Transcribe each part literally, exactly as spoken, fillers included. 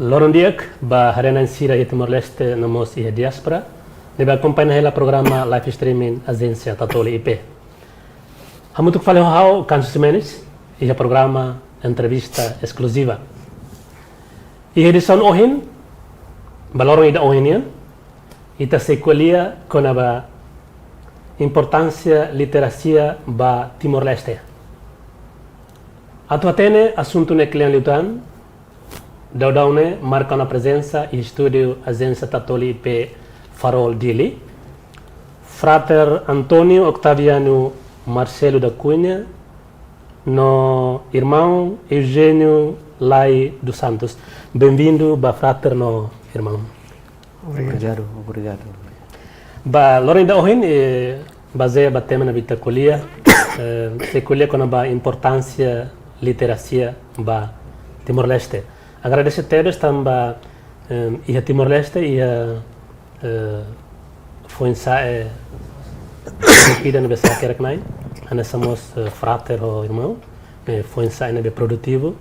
Loron di'ak ba haree-na'in sira iha Timor-Leste no mós iha diáspora ne'ebé akompaña hela programa live streaming Ajénsia Tatoli I P. Hamutuk fali ho ha'u Kansu Ximenes iha programa Entrevista Eskluziva. Iha edisaun ohin, ba loron ida ohin nian, ita sei ko'alia kona-ba importánsia literasia ba Timor-Leste. Atu hatene asuntu ne'e kle'an liután, daudaun ne'e marka ona prezensa iha estúdiu Ajénsia Tatoli I P Farol Dili, Frater António Octaviano Marcelo da Cunha no irmaun Eugênio Lai dos Santos. Benvindu ba Frater no irmaun. Obrigadu. Obrigadu, obrigadu. Ba loron ida ohin, eh, bazeia ba tema ne'ebé ita ko'alia, eh, sei ko'alia kona-ba importánsia literasia ba Timor-Leste. Agradese tebes tanba, eh, iha Timor-Leste, iha, eh, foin-sa'e, eh, ida ne'ebé sai hakerek-na'in, hanesan mós, eh, Frater ho irmaun, eh, foin-sa'e ne'ebé produtivu.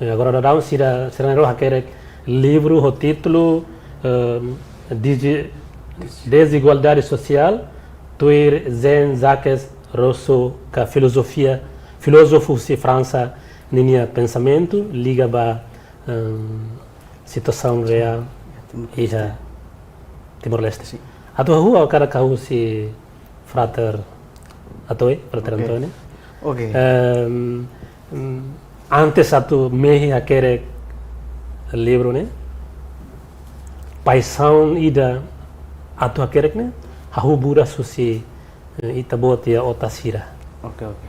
Eh, agora daudaun sira, sira na'in-rua hakerek livru ho títulu, eh, Desi-, Desigualdade Social, tuir Jean-Jacques Rousseau ka filozofia, filózofu husi Fransa ninia pensamentu liga ba, eh, situasaun reál iha Timor-Leste. Sin. Atu hahú, ha'u hakarak hahú husi Frater Atoy, Frater Oke. António. Oke. Ehm, mm, antes atu mehi hakerek livru ne'e, paixaun ida atu hakerek ne'e, hahú buras husi, eh, ita-boot iha otas sira. Oke, oke.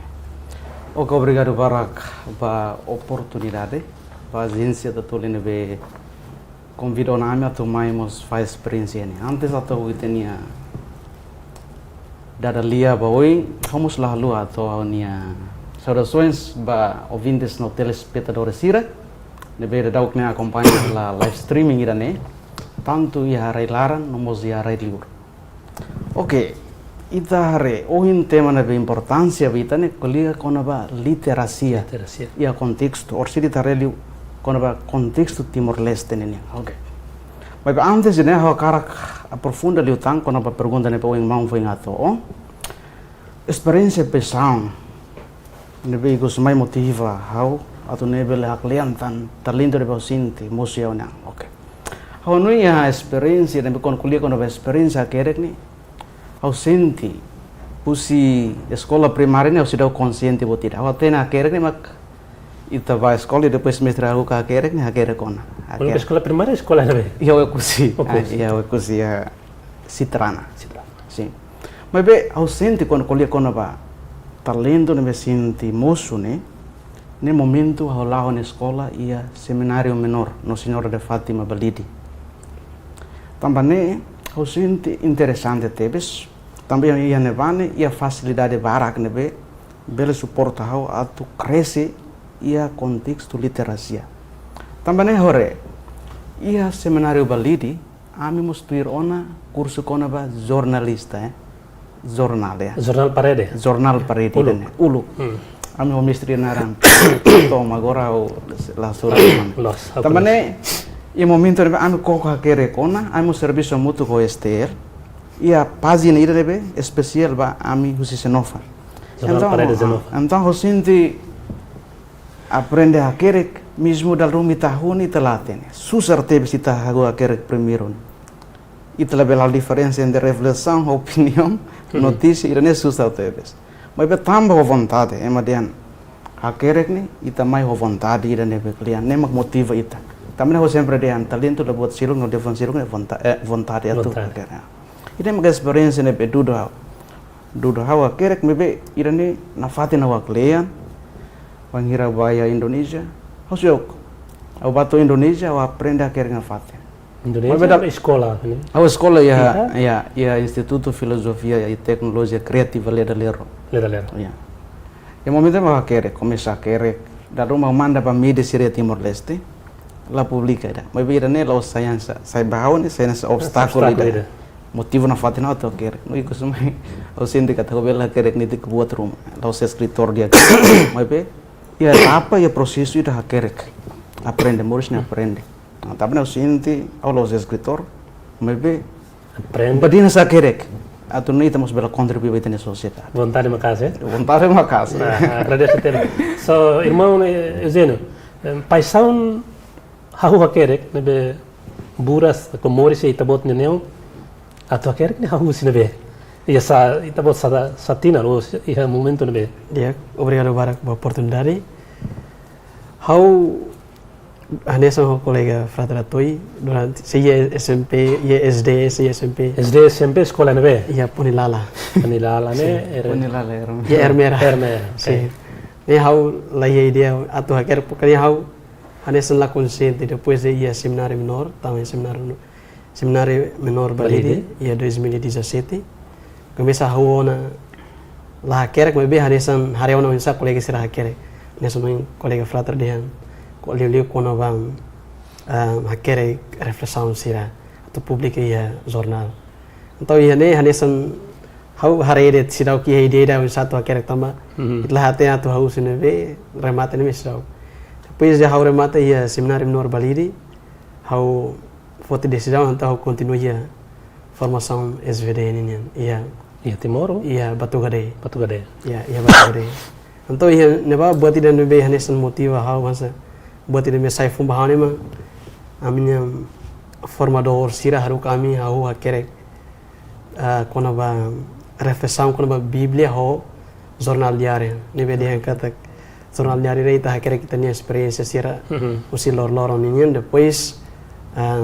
Oke, obrigadu barak ba oportunidade, ba Ajénsia Tatoli ne'ebé konvida ona ami atu mai mós fahe esperiénsia ne'e. Antes atu ha'u ita-nia dada lia ba oin, ha'u mós la haluha atu ha'u-nia saudasoens ba ouvintes no telespetadores sira ne'ebé daudaun ne'e akompaña hela live streaming ida-ne'e, tantu iha rai-laran no mós iha rai-liur. Oke, ita haree ohin tema ne'ebé importánsia ba ita ne'e ko'alia kona-ba literasia. Literasia. Iha kontestu, orsida ita haree liu kona-ba kontestu Timor-Leste ne'e nian. Oke. Maibé antes de ne'e, ha'u hakarak aprofunda liután kona-ba pergunta ne'ebé ohin maun foin hato'o. Esperiénsia paixaun ne'ebé ikus mai motiva ha'u atu nune'e bele haklean tan talentu ne'ebé ha'u sente mosu iha ha'u-nia an. Oke. Ha'u hanoin iha esperiénsia ne'ebé kuandu ko'alia kona-ba esperiénsia hakerek ne'e, ha'u sente husi eskola primária ne'e ha'u seidauk konsiente buat ida. Ha'u hatene hakerek ne'e mak ita bá eskola i depois mestre ha'u hakerek ne'e hakerek ona. Kuandu Hakerek. Eskola primária, eskola ne'ebé? Iha Oekusi. Oekusi. Ah, iha Oekusi, iha Citrana. Citrana. Sin. Maibé ha'u sente kuandu ko'alia kona-ba talentu ne'ebé sente mosu ne'e, ne'e momentu ha'u la'o ha'u-nia eskola iha Semináriu Menór, Nossa Senhora de Fátima Balide. Tanba ne'e, ha'u sente interesante tebes, tanba iha ne'ebá ne'e, iha fasilidade barak ne'ebé bele suporta ha'u atu krese iha kontestu literasia. Tanba ne'e haree, iha Semináriu Balide, ami mós tuir ona kursu kona-ba jornalista, eh. Jornál, ya. Jornál parede? Jornál parede, Uluk. Ne'e, uluk. Hmm. Ami ho mestre naran. Toma, agora ha'u la sura mana. Loos, ha'u Tanba koñese. Ne'e, iha momentu ne'ebé ami koko hakerek ona, ami mós servisu hamutuk ho S T L. Iha pájina ida ne'ebé espesiál ba ami husi Xenofan. Jornál Entaun, parede ah, Xenofan. Entaun ha'u sente aprende hakerek, mezmu dala ruma ita hahú ne'e ita la hatene. Susar tebes ita hahú hakerek primeiru ne'e. Ita labele halo diferensa entre reflesaun, opiniaun, Mhm. notísia, ida-ne'e susar tebes. Maibé tanba ho vontade, ema dehan hakerek ne'e, ita mai ho vontade ida ne'ebé kle'an, ne'e mak motiva ita. Tanba ne'e ha'u sempre dehan, talentu la buat seluk, no dehan seluk ne'e vonta-, eh, vontade atu Vontade. hakerek. Ida-ne'e mak esperiénsia ne'ebé dudu ha'u. Dudu ha'u hakerek maibé ida-ne'e nafatin ha'u kle'an, wainhira bá iha Indonézia. Ha'u seidauk. Ha'u bá to'o Indonézia, ha'u aprende hakerek nafatin. Indonézia Maibé da- eskola, ne'e? Ha'u eskola iha, Iha? iha, iha Institutu Filozofia i Teknolojia Kreativa Leda Lero. Leda Lero. Ya. Iha momentu ne'ebá hakerek, komesa hakerek. Dala ruma manda ba mídia sira Timor-Leste. La publika ida. Maibé ida-ne'e la'ós saida, sai ba ha'u ne'e, sai hanesan obstákulu Obstákulu ida. ida. Motivu nafatin ha'u atu hakerek. No ikus mai, ha'u sente katak ha'u bele hakerek netik buat ruma. La'ós eskritór di'ak. Maibé, iha etapa, iha prosesu ida hakerek. Aprende, moris ne'e aprende. Tanba ne'e ha'u sente, ha'u la'ós eskritór, maibé aprende. Badinas hakerek. Atu nune'e ita mós bele kontribui ba ita-nia sosiedade. Vontade maka'as, eh? Vontade maka'as. Ah, agradese tebes. So, irmaun, eh, Eugênio, eh, paixaun hahú hakerek, ne'ebé buras, ka moris iha ita-boot nia neon, atu hakerek ne'e hahú husi ne'ebé? Iha sá, ita-boot sá, sá tinan, ou iha momentu ne'ebé? Ya, obrigadu barak ba oportunidade. Ha'u hanesan ho kolega Frater Atoi, durante, sei iha S M P, iha S D, sei iha S M P. S D, S M P, eskola ne'ebé? Iha Ponilala. Ponilala ne'e, Sin. Era Ponilala, Ermera. Iha Ermera. Ermera, ok. Sin. Ne'e ha'u la iha ideia atu hakerek, pokoknya ha'u hanesan la konsiente, depois de iha semináriu menór, tama iha semináriu, semináriu menór Balide, Balide. Iha dois mil e dezassete. Komesa ha'u ona la hakerek, maibé hanesan haree ona oinsá kolega sira hakerek. Hanesan ohin kolega Frater dehan, ko liuliu kona-ba, ah, hakerek reflesaun sira atu publika iha jornál. Entaun iha ne'e hanesan ha'u haree de'it seidauk iha ideia ida oinsá atu hakerek tanba. Mhm. Ita la hatene atu hahú husi ne'ebé, remata ne'e seidauk. Depois de ha'u remata iha semináriu menór Balide, ha'u foti desizaun entaun ha'u kontinua iha formasaun S V D ninian, iha, Iha Timor? Iha Batugade. Batugade. Ya, iha Batugade. Entaun iha ne'ebá buat ida ne'ebé hanesan motiva ha'u hanesan. Buat ida ne'ebé sai fuan ba ha'u ne'e mak ami-nia formadór sira haruka ami hahú hakerek, ah, kona-ba reflesaun kona-ba Bíblia ho jornál diáriu. Ne'ebé dehan katak jornál diáriu ne'e ita hakerek ita-nia esperiénsia sira Mhm. husi loroloron ninian, depois, ah,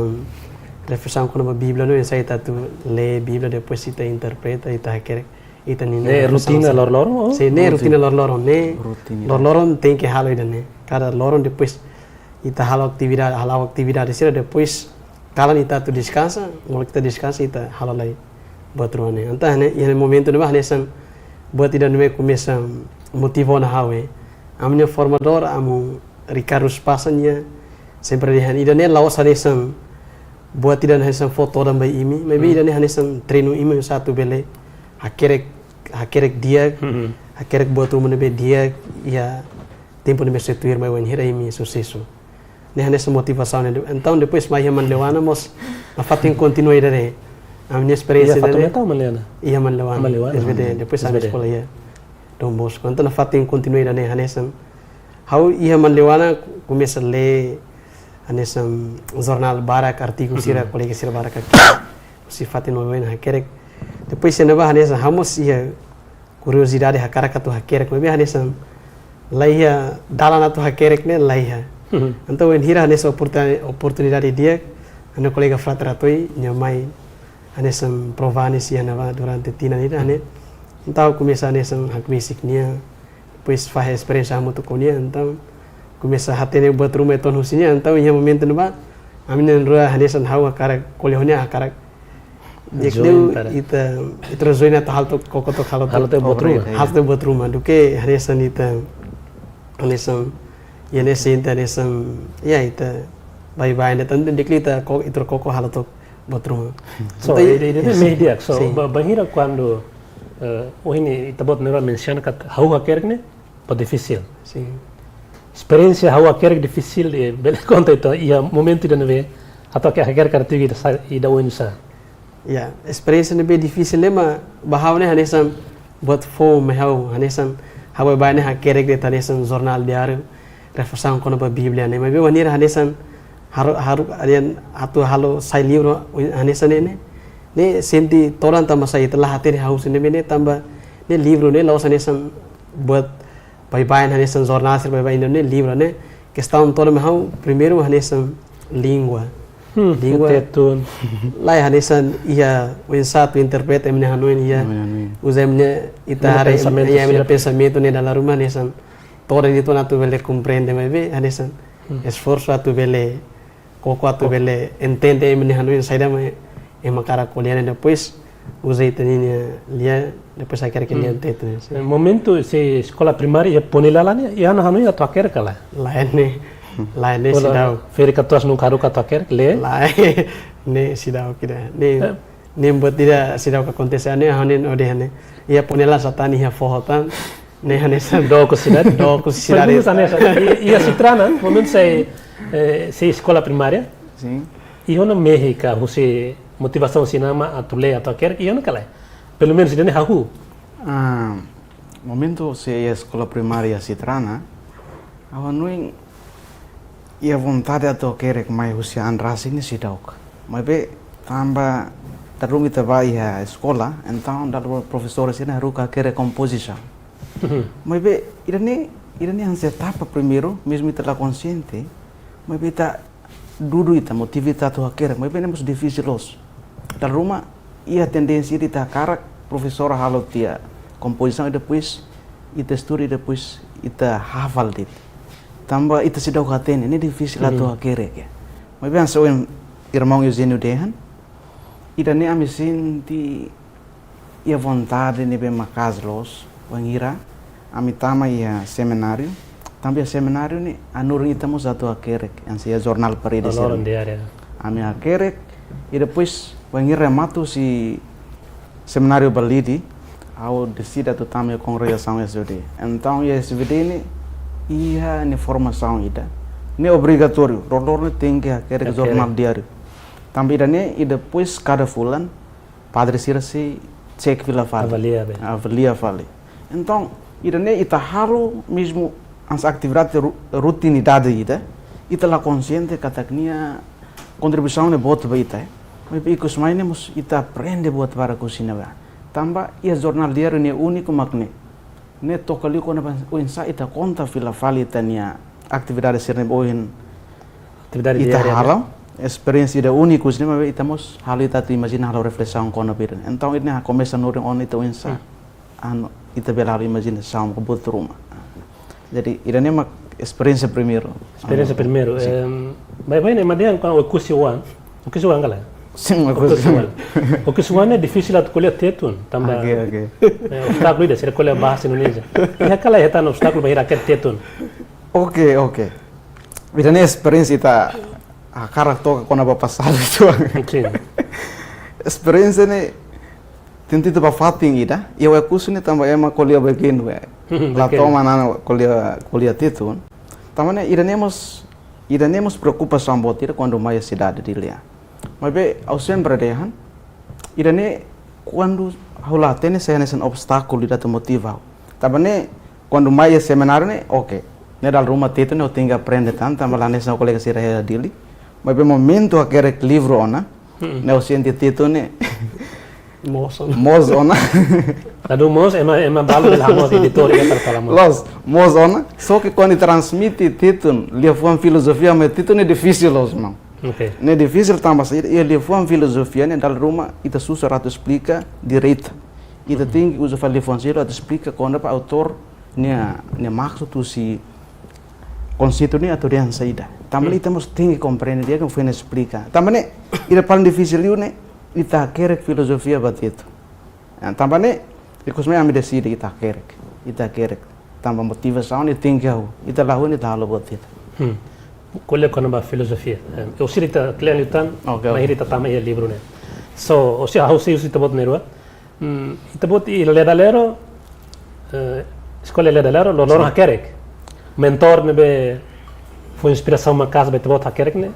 reflesaun kona-ba Bíblia ne'e oinsá ita atu lee Bíblia, depois ita interpreta, ita hakerek ita-nia Ne'e reflesaun rotina sira. Loroloron, ou? Sin, ne'e Rotina. Rotina loroloron, ne'e Rotina. Loroloron tenke halo ida-ne'e. Kada loron depois ita halo atividade, halo atividade sira, depois kalan ita atu deskansa, molok ita deskansa ita halo lai buat rua ne'e. Entaun ne'e, iha momentu ne'ebá hanesan buat ida ne'ebé komesa motiva ona ha'u, eh. Ami-nia formadór, amu Ricardo Spasa nia, sempre dehan ida-ne'e la'ós hanesan buat ida hanesan fó todan ba imi, maibé Mhm. ida-ne'e hanesan treinu imi oinsá atu bele hakerek, hakerek di'ak, Mhm. hakerek buat ruma ne'ebé di'ak, iha tempu ne'ebé sei tuir mai wainhira imi susesu. Ne'e hanesan motivasaun ne'e. Entaun depois mai iha Manleuana mós nafatin kontinua ida-ne'e. Ami-nia esperiénsia Iha fatin ida-ne'e. Ne'e tau Manleuana? Iha Manleuana, Manleuana. S V D. Depois ami S V D. Eskola iha Don Bosco. Entaun nafatin kontinua ida-ne'e hanesan. Ha'u iha Manleuana komesa lee hanesan jornál barak, artigu sira, Mhm. kolega sira barak hakerek. Husi fatin oioin hakerek. Depois iha ne'ebá hanesan ha'u mós iha kuriozidade hakarak atu hakerek, maibé hanesan la iha dalan atu hakerek ne'e la iha. Mhm. Entaun wainhira hanesan oportuni-, oportunidade di'ak, ha'u-nia kolega Frater Atoi nia mai hanesan prova hanesan iha ne'ebá durante tinan ida ne'e. Entaun komesa hanesan hakbesik nia, depois fahe esperiénsia hamutuk ho nia, entaun komesa hatene buat ruma uitoan husi nia, entaun iha momentu ne'ebá ami na'in-rua hanesan ha'u hakarak ko'alia ho nia hakarak Join di'ak liu para ita, ita join atu halo took koko took halo took Halo took buat ruma. Halo took buat ruma. Duké hanesan ita, hanesan, iha ne'e sente hanesan, ya ita baibain de'it, entaun di'ak liu ita ko-, ita koko halo took buat ruma. So, Entaun, ida, ida, ida yes. Mehi di'ak. So, Sin. Ba-, bainhira kuandu, eh, ohin ne'e ita-boot na'in-rua mensiona katak hahú hakerek ne'e, buat difisil. Sin. Esperiénsia hahú hakerek difisil ne'e, bele konta ita, iha momentu ida ne'ebé, atu hakerek artigu ida sa-, ida oinsá? Ya, esperiénsia ne'ebé difisil ne'e mak ba ha'u ne'e hanesan buat foun mai ha'u, hanesan ha'u baibain ne'e hakerek de'it hanesan jornál diáriu, reflesaun kona-ba Bíblia ne'e, maibé wainhira hanesan haru, haru, alian atu halo sai livru hanesan ne'e ne'e, ne'e sente todan tanba sá ita la hatene hahú husi ne'ebé ne'e tanba ne'e livru ne'e la'ós hanesan buat baibain hanesan jornál sira baibain ne'e livru ne'e. Kestaun todan mai ha'u primeiru hanesan língua. Hmm, Língua. Tetun. Lae hanesan iha oinsá atu interpreta ema nia hanoin iha. Ema nia hanoin. Uza ema nia ita Ema nia haree, pensamentu iha ema nia sira. Pensamentu ne'e dala ruma hanesan. Todan uitoan atu bele komprende maibé hanesan. Hmm. Esforsu atu bele koko atu Koko. Bele entende ema nia hanoin saida mak ema hakarak ko'alia ne'e depois uza ita-nia lian depois hakerek ke lian Hmm. Tetun ne'e, sin. Eh, momentu sei eskola primária iha Ponilala ne'e, iha hanoin atu hakerek ka lae? Lae ne'e, lae ne'e Ola seidauk. Ferik katuas nunka haruka atu hakerek, lae? Lae ne'e seidauk ida. Ne'e, Eh. ne'e buat ida seidauk akontese, ne'e ha'u-nia odehan ne'e. Iha Ponilala sá tan, iha foho tan. Ne'e hanesan. Dook husi sidade? Dook husi sidade. Pergunta hanesan. I, iha Citrana, momentu sei, eh, sei eskola primária, Sin. I ona mehi ka husi motivasaun sira-ne'e atu lee atu hakerek, i ona ka lae? Pelumenus ida-ne'e hahú. Ah, momentu sei iha eskola primária sira-ne'e, ha'u hanoin iha vontade atu hakerek mai husi an rasik ne'e seidauk. Maibé tanba dala ruma ita bá iha eskola, entaun dala ruma profesór sira-ne'e haruka hakerek kompozisaun. Maibé ida-ne'e, ida-ne'e hanesan etapa primeiru, mezmu ita la konsiente, maibé ita dudu, ita motiva ita atu hakerek, maibé ne'e mós difisil loos. Dala ruma iha tendénsia ita hakarak profesór halo tiha kompozisaun, i depois ita estuda, i depois ita hafal de'it. Tanba ita seidauk hatene, ne'e difisil atu hakerek, ya. Maibé hanesan ohin irmaun Eugênio dehan, ida-ne'e ami sente iha vontade ne'ebé maka'as loos, wainhira ami tama iha semináriu, tanba iha semináriu ne'e hanorin ita mós atu hakerek, hanesan iha jornál parede sira. Loroloron diáriu. Ami hakerek, i depois wainhira remata husi semináriu Balide, ha'u deside atu tama iha kongregasaun S V D. Entaun iha S V D ne'e iha nia formasaun ida, ne'e obrigatóriu, loroloron ne'e tenke hakerek jornál diáriu. Tanba ida-ne'e, i depois kada fulan, padre sira sei cek fila fali. Avalia be. Avalia fali. Entaun, ida-ne'e ita halo mezmu hanesan atividade ru-, rutinidade ida, ita la konsiente katak nia kontribuisaun ne'e boot ba ita, eh. Maibé ikus mai ne'e mós ita aprende buat barak husi ne'ebá. Tanba iha jornál diáriu nia úniku mak ne'e. Ne'e toka liu kona-ba oinsá ita konta fila fali ita-nia atividade sira ne'ebé ohin ita halo, esperiénsia ida úniku sira-ne'e, maibé ita mós halo ita atu imajina, halo reflesaun kona-ba ida. Entaun ida-ne'e komesa hanorin ona ita oinsá, anu, ita bele halo imajinasaun ka buat ruma. Jadi ida-ne'e mak esperiénsia primeiru. Esperiénsia primeiru. Sin. Em, maibé ne'e ema dehan kona-ba Oekusi-oan. Oekusi-oan ka lae? Sin, Oekusi-oan. Oekusi-oan. Oekusi-oan ne'e difisil atu ko'alia Tetun, tanba, oke, oke, eh, obstákulu ida, sira ko'alia bahasa Indonesia. Iha ka lae hetan obstákulu bainhira hakerek Tetun? Oke, oke. Ida-ne'e esperiénsia ita hakarak toka kona-ba pasadu ida. Oke. Esperiénsia ne'e tenke ita bá fatin ida, iha Oekusi ne'e tanba ema ko'alia baikenu, eh. La toman, ema ko'alia, ko'alia Tetun. Tanba ne'e ida-ne'e mós, ida-ne'e mós preokupasaun boot ida kuandu mai iha sidade Dili. Maibé ha'u sempre dehan, ida-ne'e kuandu ha'u la hatene, sei hanesan obstákulu ida atu motiva ha'u. Tanba ne'e kuandu mai iha semináriu ne'e, oke. Ne'e dala ruma Tetun ne'e ha'u tenke aprende tan, tanba la hanesan kolega sira iha Dili. Maibé momentu hakerek livru ona, ne'e ha'u sente Tetun ne'e moos ona. Moos ona. Ladún moos, ema, ema balu bele hamoos, editór iha para fala moos. Loos, moos ona. Só ke kuandu transmite Tetun, liafuan filozofia mai Tetun ne'e difisil loos, maun. Oke. Ne'e difisil tanba saida, iha liafuan filozofia ne'e dala ruma ita susar atu esplika direitu. Ita tenke uza fali liafuan seluk atu esplika kona-ba autór nia, nia maksud husi konseitu ne'e atu dehan saida. Tanba ne'e ita mós tenke komprende di'ak, foin esplika. Tanba ne'e, ida paling difisil liu ne'e, ita hakerek filozofia ba Tetun. Ah, tanba ne'e, ikus mai ami deside ita hakerek, ita hakerek. Tanba motivasaun ne'e tenke hahú, ita la hahú ne'e ita halo buat ida. Hmm. Ko'alia kona-ba filozofia. Eh, orsida ita kle'an liután, oke, oke, bainhira ita tama iha livru ne'e. So, orsida ha'u sei husu ita-boot na'in-rua. Hmm, ita-boot iha Lee Dala Ero, eh, eskola Lee Dala Ero, loroloron hakerek. Mentór ne'ebé fó inspirasaun maka'as ba ita-boot hakerek ne'e?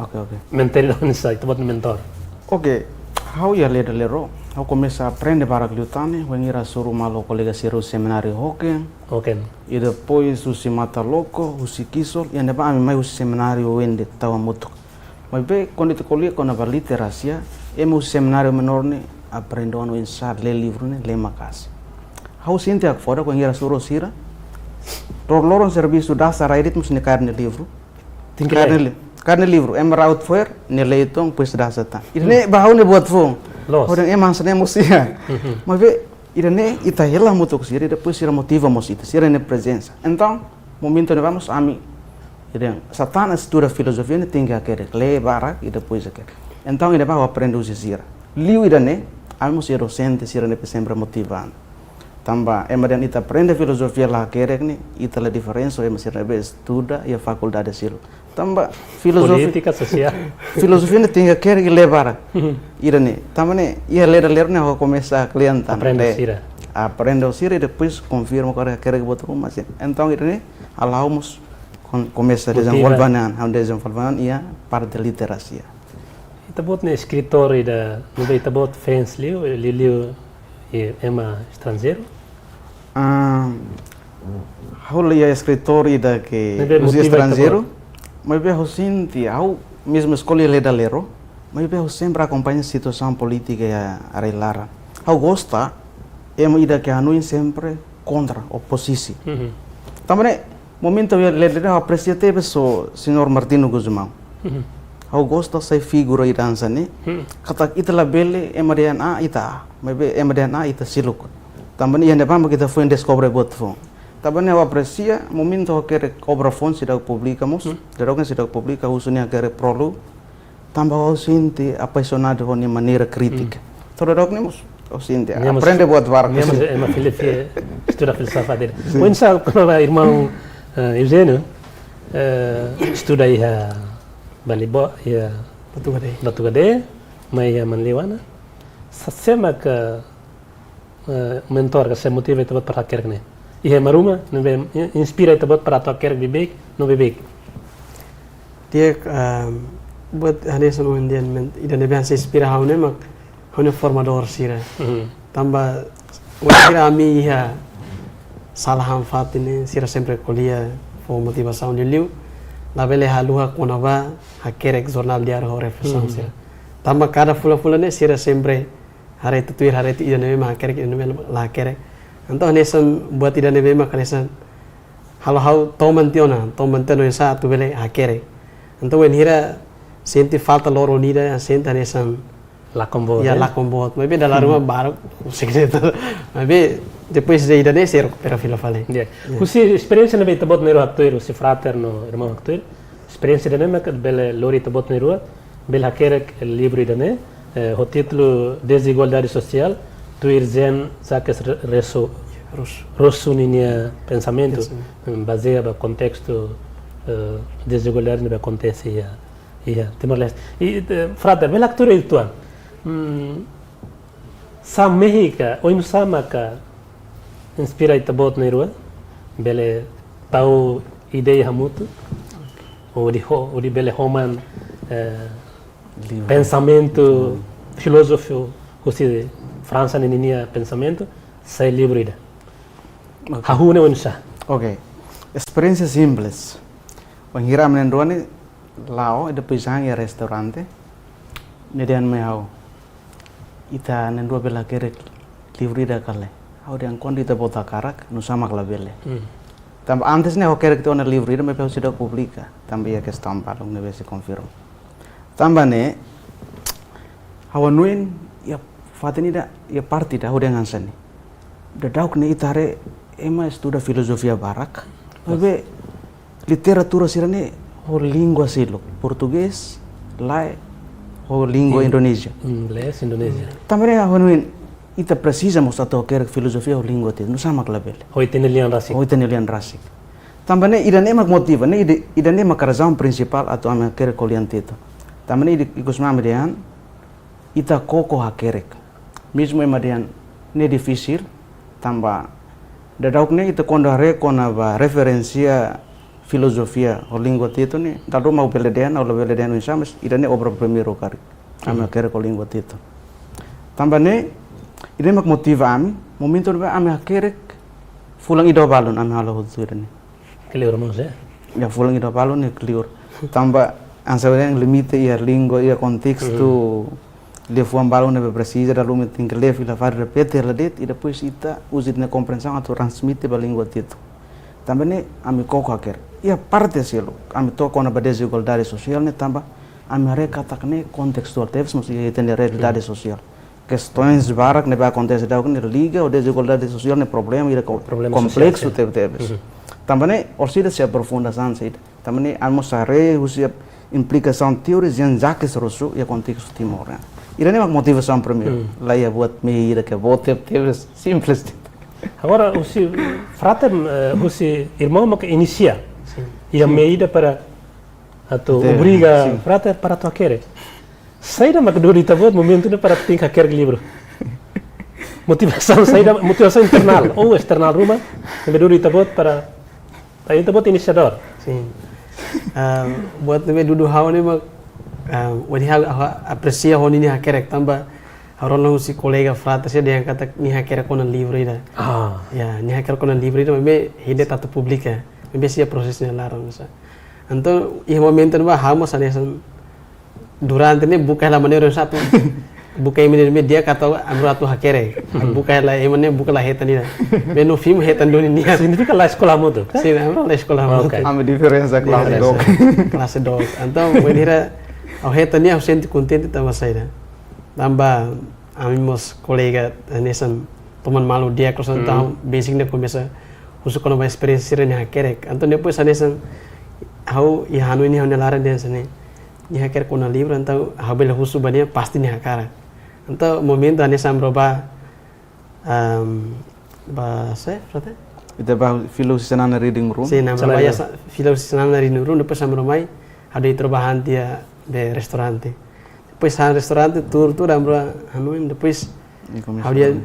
Oke, oke. Mentór ida oinsá, ita-boot mentór? Oke, ha'u iha Lee Dala Ero, ha'u komesa aprende barak liután ne'e, wainhira hasoru malu kolega sira husi semináriu Hoken. Oke. I depois husi Mataloko, husi Kisol, i ne'ebá ami mai husi semináriu Wende tau hamutuk. Maibé, kuandu ita ko'alia kona-ba literasia, ema husi semináriu menór ne'e aprende ona oinsá lee livru ne'e, lee maka'as. Ha'u sente hakfodak wainhira hasoru sira. Loroloron servisu dasa rai de'it mós nia kaer nia livru. Tenke lee. Kaer nia li-, kaer nia livru, ema ra'ut fo'er, nia lee uitoan, depois dasa tan. Ida-ne'e ba ha'u ne'e buat foun. Loos. Ha'u dehan ema hanesan ne'e mós iha. Mhm. Maibé, ida-ne'e ita hela hamutuk ho sira, depois sira motiva mós ita, sira-nia prezensa. Entaun, momentu ne'ebá mós ami, ida-ne'e, sá tan estuda filozofia ne'e tenke hakerek, lee barak, i depois hakerek. Entaun, ida-ne'ebá ha'u aprende husi sira. Liu ida-ne'e, ami mós iha dosente sira ne'ebé sempre motiva ami. Tanba, ema dehan ita aprende filozofia la hakerek ne'e, ita la diferensa ho ema sira ne'ebé estuda iha fakuldade seluk. Tanba filozofi-, polítika, sosiál. Filozofia ne'e tenke hakerek i lee barak. Ida-ne'e. Tanba ne'e, iha Lee Dala Ero ne'e ha'u komesa kle'an tan. Aprende lee. Sira. Aprende ho sira i depois konfirma karik hakerek buat ruma, sin. Entaun, ida-ne'e, halo ha'u mós Kon-, komesa dezenvolve an, ha'u dezenvolve an iha parte literasia. Ita-boot ne'e eskritór ida, ne'ebé ita-boot fans liu, liuliu ema estranjeiru? Ah, ha'u la iha eskritór ida ke husi estranjeiru, maibé ha'u sente, ha'u mezmu eskola iha Ledaleru, maibé ha'u sempre akompaña situasaun polítika iha área laran. Ha'u gosta ema ida ke hanoin sempre kontra, opozisi. Tanba ne'e, momentu iha Ledaleru ha'u apresia tebes ho señór Martinho Gusmão. Ha'u gosta sai figura ida hanesan ne'e. Katak ita labele ema dehan A ita A, maibé ema dehan A ita seluk. Tanba ne'e iha ne'ebá mak ita foin deskobre buat foun. Tanba ne'e ha'u apresia momentu ha'u hakerek obra foun seidauk publika mós. Daudaun ne'e seidauk publika, husu nia hakerek prólogu. Tanba ha'u sente apaixonadu ho nia maneira krítika. To'o daudaun ne'e mós ha'u sente aprende buat barak. Nia mós ema fili-, estuda filozofia dele. Oinsá kona-ba irmaun, eh, Eugênio, eh, estuda iha Balibo, iha Batugadé. Batugadé, mai iha Manleuana. Sé mak, eh, mentór ka sé motiva ita-boot para hakerek ne'e? Iha ema ruma ne'ebé in-, inspira ita-boot para atu hakerek beibeik no beibeik? Di'ak, ehm, buat hanesan ohin dehan men-, ida ne'ebé hanesan inspira ha'u ne'e mak ha'u-nia formadór sira. Tanba wainhira ami iha sala han-fatin ne'e, sira sempre ko'alia fó motivasaun liuliu labele haluha kona-ba hakerek jornál diáriu ho reflesaun sira. Tanba kada fulan-fulan ne'e sira sempre haree tutuir, haree tuir ida ne'ebé mak hakerek, ida ne'ebé la hakerek. Entaun hanesan buat ida ne'ebé mak hanesan halo ha'u toman tiha ona, toman tiha ona oinsá atu bele hakerek. Entaun wainhira sente falta loron ida, sente hanesan lakon boot, ya, lakon boot. Maibé dala ruma barak, sekretu. Maibé depois de ida ne'e sei rekupera fila fali. Husi esperiénsia ne'ebé ita-boot na'in-rua haktuir, husi Frater no irmaun haktuir, esperiénsia ida ne'e mak bele lori ita-boot na'in-rua bele hakerek livru ida ne'e, eh, ho títulu Desigualdade Social, tuir Jean-Jacques Re-, Rousseau, Rousseau ninia pensamentu, bazeia ba kontestu, eh, dezigualdade ne'ebé akontese iha, iha Timor-Leste. I, eh, Frater, bele haktuir uitoan. Hmm, sá mehi ka, oinsá maka inspira ita-boot na'in-rua bele tau ideia hamutuk, hodi ho-, hodi bele homan, eh, pensamentu filozófiku husi Fransa ninia pensamentu sai livru ida. Hahú ne'e oinsá? Ok. Esperiénsia simples. Wainhira ami na'in-rua ne'e la'o, i depois han iha restaurante, nia dehan mai ha'u: "Ita na'in-rua bele hakerek livru ida ka lae?" Ha'u dehan: "Kuandu ita-boot hakarak, nusá mak labele?" Tanba antes ne'e ha'u hakerek tiha ona livru ida, maibé ha'u seidauk publika. Tanba iha kestaun balun ne'ebé sei konfirma. Tanba ne'e, ha'u hanoin, iha fatin ida, iha parte ida, ha'u dehan hanesan ne'e. Daudauk ne'e ita haree ema estuda filozofia barak, maibé literatura sira-ne'e ho língua seluk, portugés, lae ho língua Indonézia. Inglés, Indonézia. Tanba ne'e ha'u hanoin ita presiza mós atu hakerek filozofia ho língua Tetun, nusá mak labele? Ho ita-nia lian rasik. Ho ita-nia lian rasik. Tanba ne'e ida-ne'e mak motiva, ne'e ida, ida-ne'e mak razaun prinsipál atu ami hakerek ho lian Tetun. Tanba ne'e ida, ikus mak ami dehan, ita koko hakerek. Mezmu ema dehan ne'e difisil, tanba daudauk ne'e ita kuandu haree kona-ba referénsia filozofia ho língua Tetun ne'e, dala ruma ha'u bele dehan, ha'u labele dehan oinsá, mas ida-ne'e obra primeiru karik ami hakerek ho língua Tetun. Tanba ne'e, ida-ne'e mak motiva ami, momentu ne'ebá ami hakerek, fulan ida ho balun ami halo hotu ida-ne'e. Kleur mós, eh? Ya, fulan ida ho balun ne'e kleur. Tanba hanesan dehan limite iha língua, iha kontestu liafuan balun ne'ebé presiza, dala ruma tenke lee fila fali, repete hela de'it, i depois ita uza ita-nia komprensaun atu transmite ba língua Tetun. Tanba ne'e ami koko hakerek. Iha parte seluk, ami to'o kona-ba dezigualdade sosiál ne'e tanba ami haree katak ne'e kontestuál tebes mós iha ita-nia realidade sosiál. Kestaun barak ne'ebé akontese daudaun ne'e liga ho dezigualdade sosiál ne'e problema ida ko-, kompleksu tebetebes. Tanba ne'e, orsida sei aprofunda hanesan saida. Tanba ne'e ami mós haree husi implikasaun teoria Jean-Jacques Rousseau iha kontestu Timor, ne'e. Ida-ne'e mak motivasaun primeiru. La iha buat mehi ida ka boot tebetebes, simples. Agora, husi Frater, eh, husi irmaun mak inisia. Iha mehi ida para atu obriga Frater para atu hakerek. Saida mak duni ita-boot momentu ne'e para tenke hakerek livru? Motivasaun saida, motivasaun internál ou esternál ruma, ne'ebé duni ita-boot para, ita-boot inisiadór. Sin. Ah, buat ne'ebé dudu ha'u ne'e mak, ah, wainhira ha'u, ha'u apresia ho nia hakerek tanba ha'u rona husi kolega frater sira dehan katak nia hakerek kona livru ida. Ah. Ya, nia hakerek kona livru ida, maibé ida atu publika. Maibé sira prosesu nia laran, masa. Entaun, iha momentu ne'ebá ha'u mós hanesan durante ne'e buka hela maneira satu. Buka imi ne'e di'ak atu, ami rua atu hakerek. Hmm. Buka hela imi ne'e buka la hetan ida. Maibé no fim hetan duni nia. Signifika la eskola hamutuk, ka? Sin, ami rua la eskola hamutuk. Oke. Ami diferensa klase Diferensa. dook. Klase dook. Entaun, wainhira ha'u hetan nia, ha'u sente kontente tanba saida. Tanba ami mós kolega, eh, hanesan teman malu di'ak, Hmm. entaun besik ne'e komesa husu kona-ba esperiénsia sira-nia hakerek. Entaun depois hanesan ha'u iha hanoin iha ha'u-nia laran dehan hanesan ne'e. Nia hakerek kona livru, entaun ha'u bele husu ba nia, pasti nia hakarak. Entaun momentu hanesan ami rua bá, ehm, bá sé, frater? Ita bá fila husi Xanana Reading Room. Sin, ami rua Xanana. bá iha sa-, fila husi Xanana Reading Room, depois ami rua mai, ha'u dehan ita rua bá han tiha iha restaurante. Depois han restaurante, tuur, tuur, ami rua hanoin, depois Nia komesa ha'u dehan, hanoin.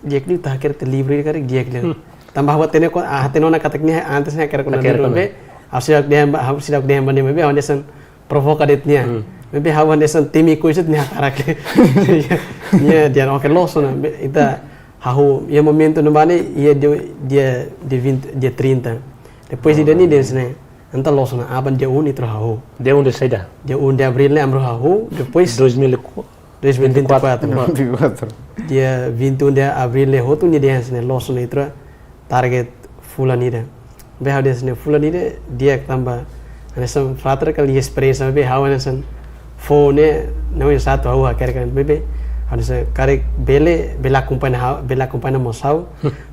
Di'ak liu ita hakerek tiha livru ida karik di'ak liu. Hmm. Tanba ha'u hatene ko, ah, hatene ona katak nia antes nia hakerek kona Hakerek livru kona. maibé, ha'u seidauk dehan ba, ha'u seidauk dehan ba nia maibé, ha'u hanesan provoka de'it nia. Hmm. Maibé ha'u hanesan temi koisat nia hakarak. Nia dehan oke loos ona, be, ita hahú, iha momentu ne'ebá ne'e, iha dia, dia, dia vinte, dia trinta. Depois ida-ne'e dehan hanesan ne'e. Entaun loos ona, aban dia um ita rua hahú. Dia um de saida? Dia um de abril ne'e ami rua hahú, depois Dois mil e quatro. Dois mil e vinte e quatro. Vinte e quatro. Dia vinte e um de abril ne'e hotu nia dehan hanesan ne'e loos ona ita rua target fulan ida. Be ha'u dehan hanesan ne'e fulan ida di'ak tanba hanesan frater kala iha esperiénsia be ha'u hanesan fó ne'e no satu ha'u hakerek kan be be. Ha'u hanesan karik bele, bele akompaña ha'u, bele akompaña mós ha'u.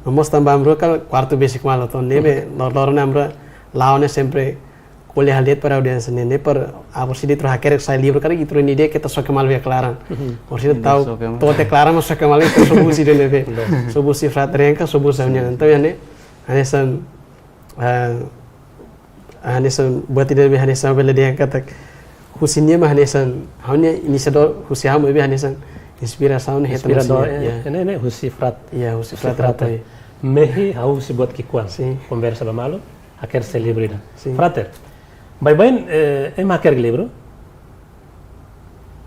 No mós tanba ami rua kala kuartu besik malu entaun ne'ebé lor-, loron ami rua la'o ne'e sempre ko'alia hale'u para audiénsia ne'e, ne'e para, ah, orsida ita rua hakerek sai livru karik ita rua nia ideia keta soke malu iha klaran. Mhm. Orsida Ita tau, soke malu. to'o tiha klaran mak soke malu ita rua sobu husi ida-ne'ebé. Loos. Sobu husi frater nian ka, sobu husi ha'u-nian. Entaun iha ne'e, hanesan, ah, hanesan buat ida-ne'ebé hanesan bele dehan katak husi nia mak hanesan, ha'u-nia inisiadór husi ha'u maibé hanesan inspirasaun ne'e hetan husi Inspiradór, nia, eh, ya. ne'e, ne'e husi frat-, Ya, husi husi frater frater. To'i. Mehi ha'u husi buat ki'ikoan. Sin. Konversa ba malu, hakerek sai livru ida. Sin. Frater, baibain, eh, ema hakerek livru,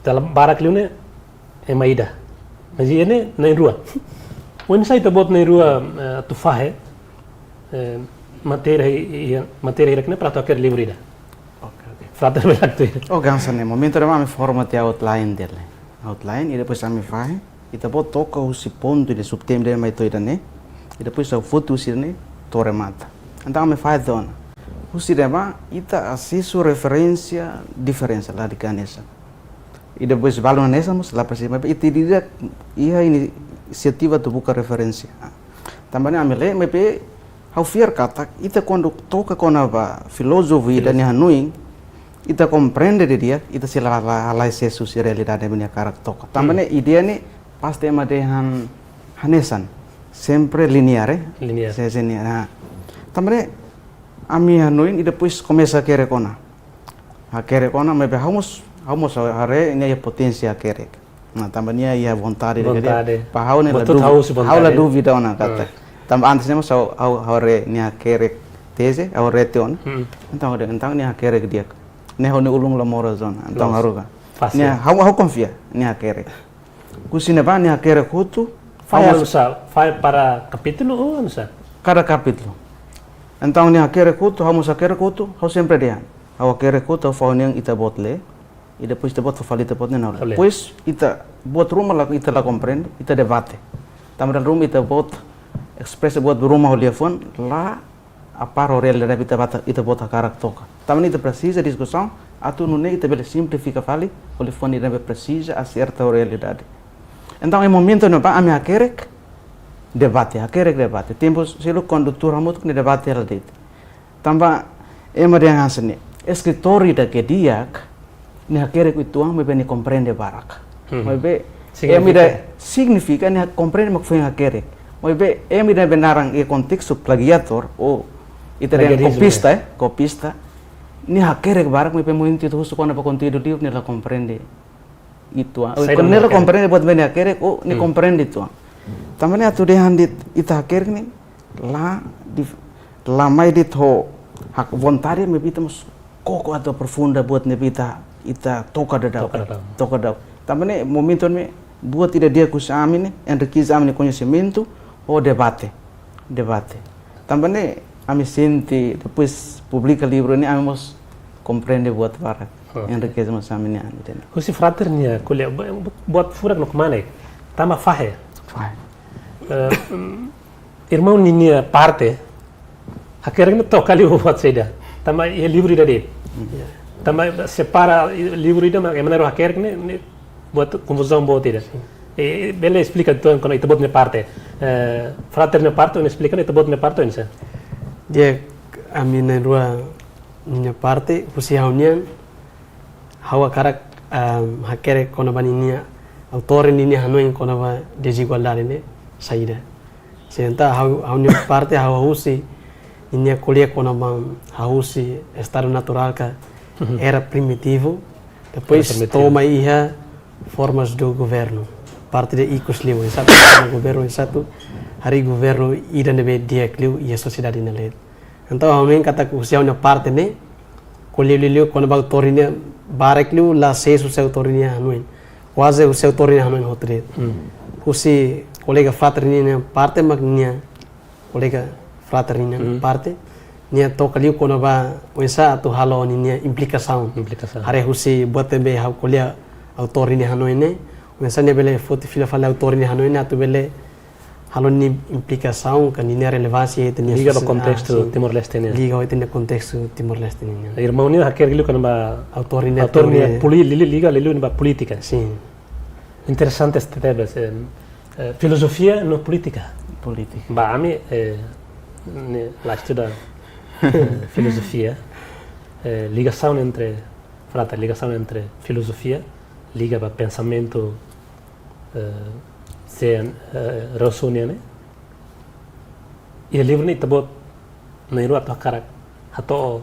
dala barak liu ne'e ema ida. Mas iha ne'e na'in-rua. Oinsá ita-boot na'in-rua, eh, atu fahe, eh, matéria, iha matéria hirak ne'e para atu hakerek livru ida. Oke, oke. Frater bele atu ida. Oke, hanesan ne'e, momentu ne'ebá ami forma tiha outline dele. Outline, i depois ami fahe, ita-boot toka husi pontu ida subtema ida mai to'o ida-ne'e, i depois ha'u foti husi ida-ne'e to'o remata. Entaun ami fahe tiha ona. Husi ne'ebá, ita asesu referénsia diferensa la dehan hanesan. I depois balu hanesan mós la presiza, maibé ita ida iha inisiativa atu buka referénsia. Tanba ne'e ami lee, maibé ha'u fiar katak, ita kuandu toka kona-ba filózofu ida Filózofu. nia hanoin, ita komprende didi'ak, ita sei la, la, la asesu husi realidade ne'ebé nia hakarak toka. Tanba Hmm. ne'e ideia ne'e pasti ema dehan hanesan, sempre linear, eh? Linear. Se, se linear, ha. Tanba ne'e ami hanoin i depois komesa hakerek ona. Hakerek ona, maibé ha'u mós, ha'u mós haree nia iha poténsia hakerek. Nah, tanba nia iha vontade, Vontade. ba ha'u ne'e la Betul dúvida. tahu si Ha'u la vontade. dúvida ona katak. Hmm. Tanba antes ne'e mós ha'u, ha'u, ha'u haree nia hakerek teze, ha'u haree tiha ona. Hmm. Entaun, entaun nia hakerek di'ak. Ne'e ha'u-nia ulun la moras ona. Entaun Loos. haruka. Fasil. Nia, ha'u, ha'u konfia, nia hakerek. Husi ne'ebá nia hakerek hotu, Fahe ha'u mós oinsá, fahe para kapítulu ou oinsá? Kada kapítulu. Entaun nia hakerek hotu, ha'u mós hakerek hotu, ha'u sempre dehan. Ha'u hakerek hotu, ha'u fó nian ita-boot lee, i depois ita-boot fó fali ita-boot nia hanoin. Oleh. Depois ita buat ruma la, ita la komprende, ita debate. Tanba dala ruma ita-boot espresa buat ruma ho liafuan, la apár ho realidade ita-boot, ita-boot hakarak toka. Tanba ne'e ita presiza diskusaun, atu nune'e ita bele simplifika fali, ho liafuan ida-ne'ebé presiza aserta ho realidade. Entaun, iha momentu ne'ebá ami hakerek debate, hakerek debate. Tempu seluk kuandu tuur hamutuk ne'e debate hela de'it. Tanba ema dehan hanesan ne'e, eskritór ida ke di'ak, nia hakerek uitoan, maibé nia komprende barak. Hmm. Maibé, Signifika? ema ida signifika nia komprende mak foin hakerek. Maibé, ema ida be naran iha kontestu plagiator, ou ita dehan Plagiarizmu, kopista, ya. eh, kopista. Nia hakerek barak, maibé momentu ita husu kona-ba konteúdu livru, nia la komprende uitoan. Ou Saida kuandu nia la hakerek? komprende buat ne'ebé nia hakerek, ou nia Hmm. komprende uitoan. Tanba ne'e atu dehan de'it ita hakerek ne'e, la dif-, la mai de'it ho Hak vontade maibé ita mós koko atu aprofunda buat ne'ebé ita, ita toka daudauk. Toka daudauk. Toka daudauk. Tanba ne'e momentu ne'e buat ida di'ak husi ami ne'e, enrikese ami-nia koñesimentu, ho debate. Debate. Tanba ne'e ami sente, depois publika livru ne'e, ami mós komprende buat barak. Oke. Enrikese mós ami-nia an, entende? Husi Frater nia ko'alia, bu-, bu-, buat furak no kmane, tanba fahe. Fahe. Eh, mm, irmaun ninia parte, hakerek ne'e toka liu buat saida. Tanba iha livru ida de'it. Hmm. Tanba separa livru ida, mak ema na'in-rua hakerek ne'e, ne'e buat konfuzaun boot ida. Sin. Eh, bele esplika uitoan kona-ba ita-boot nia parte. Eh, Frater nia parte, oinsá esplika, ita-boot nia parte, oinsá? Di'ak, ami na'in-rua nia parte, husi ha'u-nian, ha'u hakarak, ehm, hakerek kona-ba ninia autór ninia hanoin kona-ba dezigualdade ne'e saida. Senta ha'u, ha'u-nia parte ha'u husi ninia ko'alia kona-ba ha'u husi estadu naturál ka Mhm. era primitivu, depois Era primitivu. to'o mai iha formas do governo. Parte de ikus liu, oinsá atu forma governu, oinsá atu harii governu ida ne'ebé di'ak liu iha sosiedade nia leet. Entaun, ha'u hanoin katak husi ha'u-nia parte ne'e, ko'alia liuliu kona-ba autór nian barak liu la sees husi autór nian hanoin. Kuaze husi autór nian hanoin hotu de'it. Hmm. Husi kolega Frater nian parte mak nia, kolega Frater nian Hmm. parte, nia toka liu kona-ba oinsá atu halo ninia implikasaun. Implikasaun. Haree husi buat ne'ebé ha'u ko'alia autór nian hanoin ne'e, oinsá nia bele foti fila fali autór nian hanoin ne'e atu bele halo ninia implikasaun ka ninia relevánsia iha ita-nia Liga ba sosia-, kontestu ah, sin. Timor-Leste nian. Liga ho ita-nia kontestu Timor-Leste nian. Irmaun nian hakerek liu kona-ba Autór nian autór nian teoria. poli-, li-, li-, liga liu ba polítika. Sin. Interesante tebes, eh, eh, filozofia no polítika. Polítika. Ba ami, eh, ne'e la estuda, eh, filozofia, eh, ligasaun entre, Frater, ligasaun entre filozofia, liga ba pensamentu eh, se, eh, Rousseau nian ne'e. Iha livru ne'e ita-boot na'in-rua atu hakarak hato'o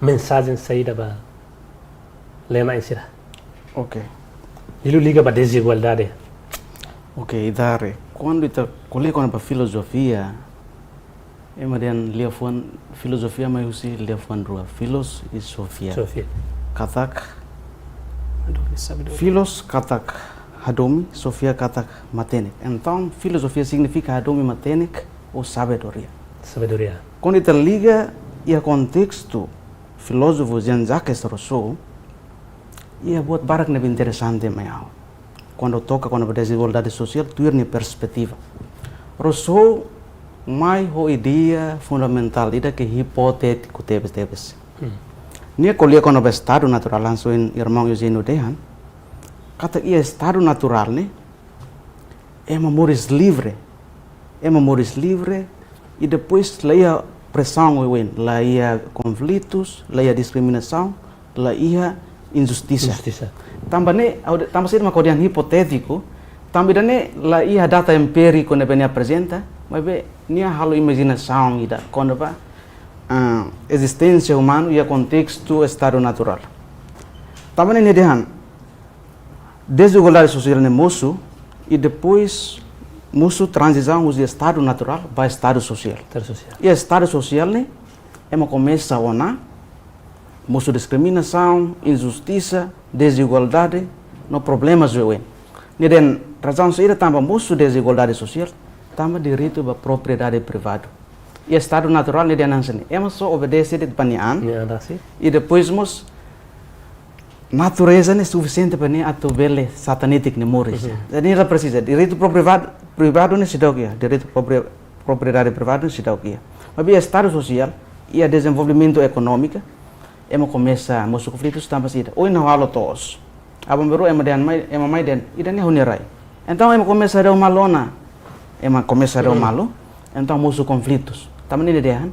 mensajen saida ba ema na'in sira. Oke. Liuliu liga ba dezigualdade. Oke, ita haree. Kuandu ita ko'alia kona-ba filozofia, ema dehan liafuan filozofia mai husi liafuan rua, philos i sophia. Sophia. Katak Hadomi sabedoria. Philos katak hadomi, sophia katak matenek. Entaun, filozofia signifika hadomi matenek ou sabedoria. Sabedoria. Kuandu ita liga iha kontestu filózofu Jean-Jacques Rousseau, iha buat barak ne'ebé interesante mai ha'u. Kuandu toka kona-ba dezigualdade sosiál, tuir nia perspetiva. Rousseau mai ho ideia fundamentál ida ke hipotétiku tebes-tebes. Hmm. Nia ko'alia kona-ba estadu naturál, hanesan ohin irmaun Eugênio dehan, katak iha estadu naturál ne'e, ema moris livre. Ema moris livre, i depois la iha presaun oioin, la iha konflitus, la iha diskriminasaun, la iha injustisa. Injustisa. Tanba ne'e, ha'u de-, tanba saida mak ha'u dehan hipotétiku, tanba ida-ne'e la iha data empíriku ne'ebé nia aprezenta, maibé nia halo imajinasaun ida kona-ba, ah, ezisténsia umanu iha kontestu estadu naturál. Tanba ne'e nia dehan, dezigualdade sosiál ne'e mosu, i depois mosu tranzisaun husi estadu naturál ba estadu sosiál. Estadu sosiál. I estadu sosiál ne'e, ema komesa ona, mosu diskriminasaun, injustisa, dezigualdade, no problemas oioin. Nia dehan razaun saida tanba mosu dezigualdade sosiál, tanba direitu ba propriedade privadu. I estadu naturál nia dehan hanesan ne'e, ema só obedese de'it ba nia an. Nia an rasik. I depois mós natureza ne'e sufisiente ba nia atu bele satanetik nia moris. Mhm. Jadi nia la presiza. Direitu privadu, privadu ne'e seidauk iha. Direitu propri-, propriedade privadu ne'e seidauk iha. Maibé estadu sosiál, iha dezenvolvimentu ekonómiku, ema komesa mosu konflitus tanba saida. Ohin ha'u halo to'os. Aban-bainrua ema dehan mai, ema mai dehan, ida-ne'e ha'u-nia rai. Entaun ema komesa dau malu ona. Ema komesa dau Hmm. malu. Entaun mosu konflitus. Tanba ne'e nia dehan,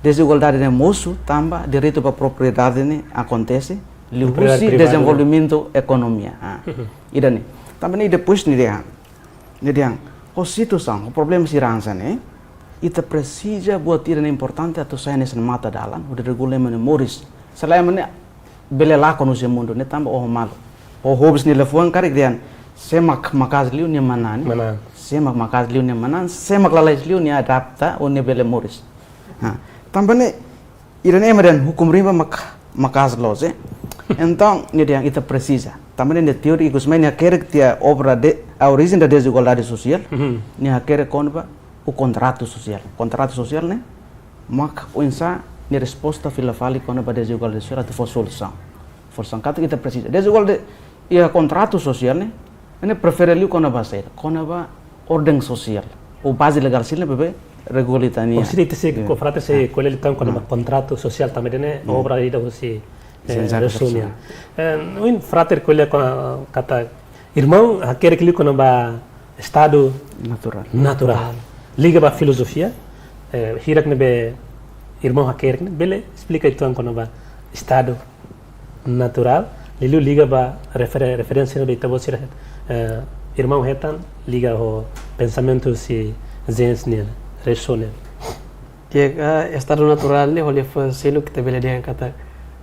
dezigualdade ne'e mosu tanba direitu ba propriedade ne'e akontese, liuhusi Propriedade privadu. dezenvolvimentu ekonomia. Ah, Hmm. ida-ne'e. Tanba ne'e depois nia dehan, nia dehan, ho situasaun, ho problema sira hanesan ne'e, ita presiza buat ida ne'e importante atu sai hanesan matadalan, hodi regula ema nia moris. Se lae ema ne'e bele lakon husi mundu ne'e tanba oho malu. Oho bis nia liafuan karik dehan, sé mak maka'as liu nia manán. Manán. Sé mak maka'as liu nia manán, sé mak lalais liu nia adapta ou nia bele moris. Ha, tanba ne'e, Ida-ne'e ema dehan hukum rimba mak-, maka'as loos, eh. Entaun, nia dehan ita presiza. Tanba nia teoria ikus mai nia hakerek tiha obra de, a origem da desigualdade social. Mhm. Nia hakerek kona-ba o kontratu sosiál. Kontratu sosiál ne'e mak oinsá nia resposta fila fali kona-ba desigualdade sosiál atu fó solusaun. Fó solusaun katak ita presiza. Desigualdade, iha kontratu sosiál ne'e, ne'e prefere liu kona-ba saida, kona-ba orden sosiál. Ou baze legál sira ne'ebé regula ita-nia. Ou sira ita sei, iya, ko frate sei, ah, ko'alia liután kona-ba, ah, kontratu sosiál tanba ida-ne'e, hmm, obra ida husi, eh, Sim, exato, resume. Sim. Eh, ohin frater ko'alia kona-, katak irmaun hakerek liu kona-ba estadu naturál. Naturál. Liga ba filozofia, eh, hirak ne'ebé irmaun hakerek ne'e, bele esplika uitoan kona-ba estadu naturál, liuliu liga ba refere-, referénsia ne'ebé ita-boot sira, eh, irmaun hetan, liga ho pensamentu husi James nian, Rousseau nian. Di'ak, ah, estadu naturál ne'e, ha'u-nia fó ezemplu, ita bele dehan katak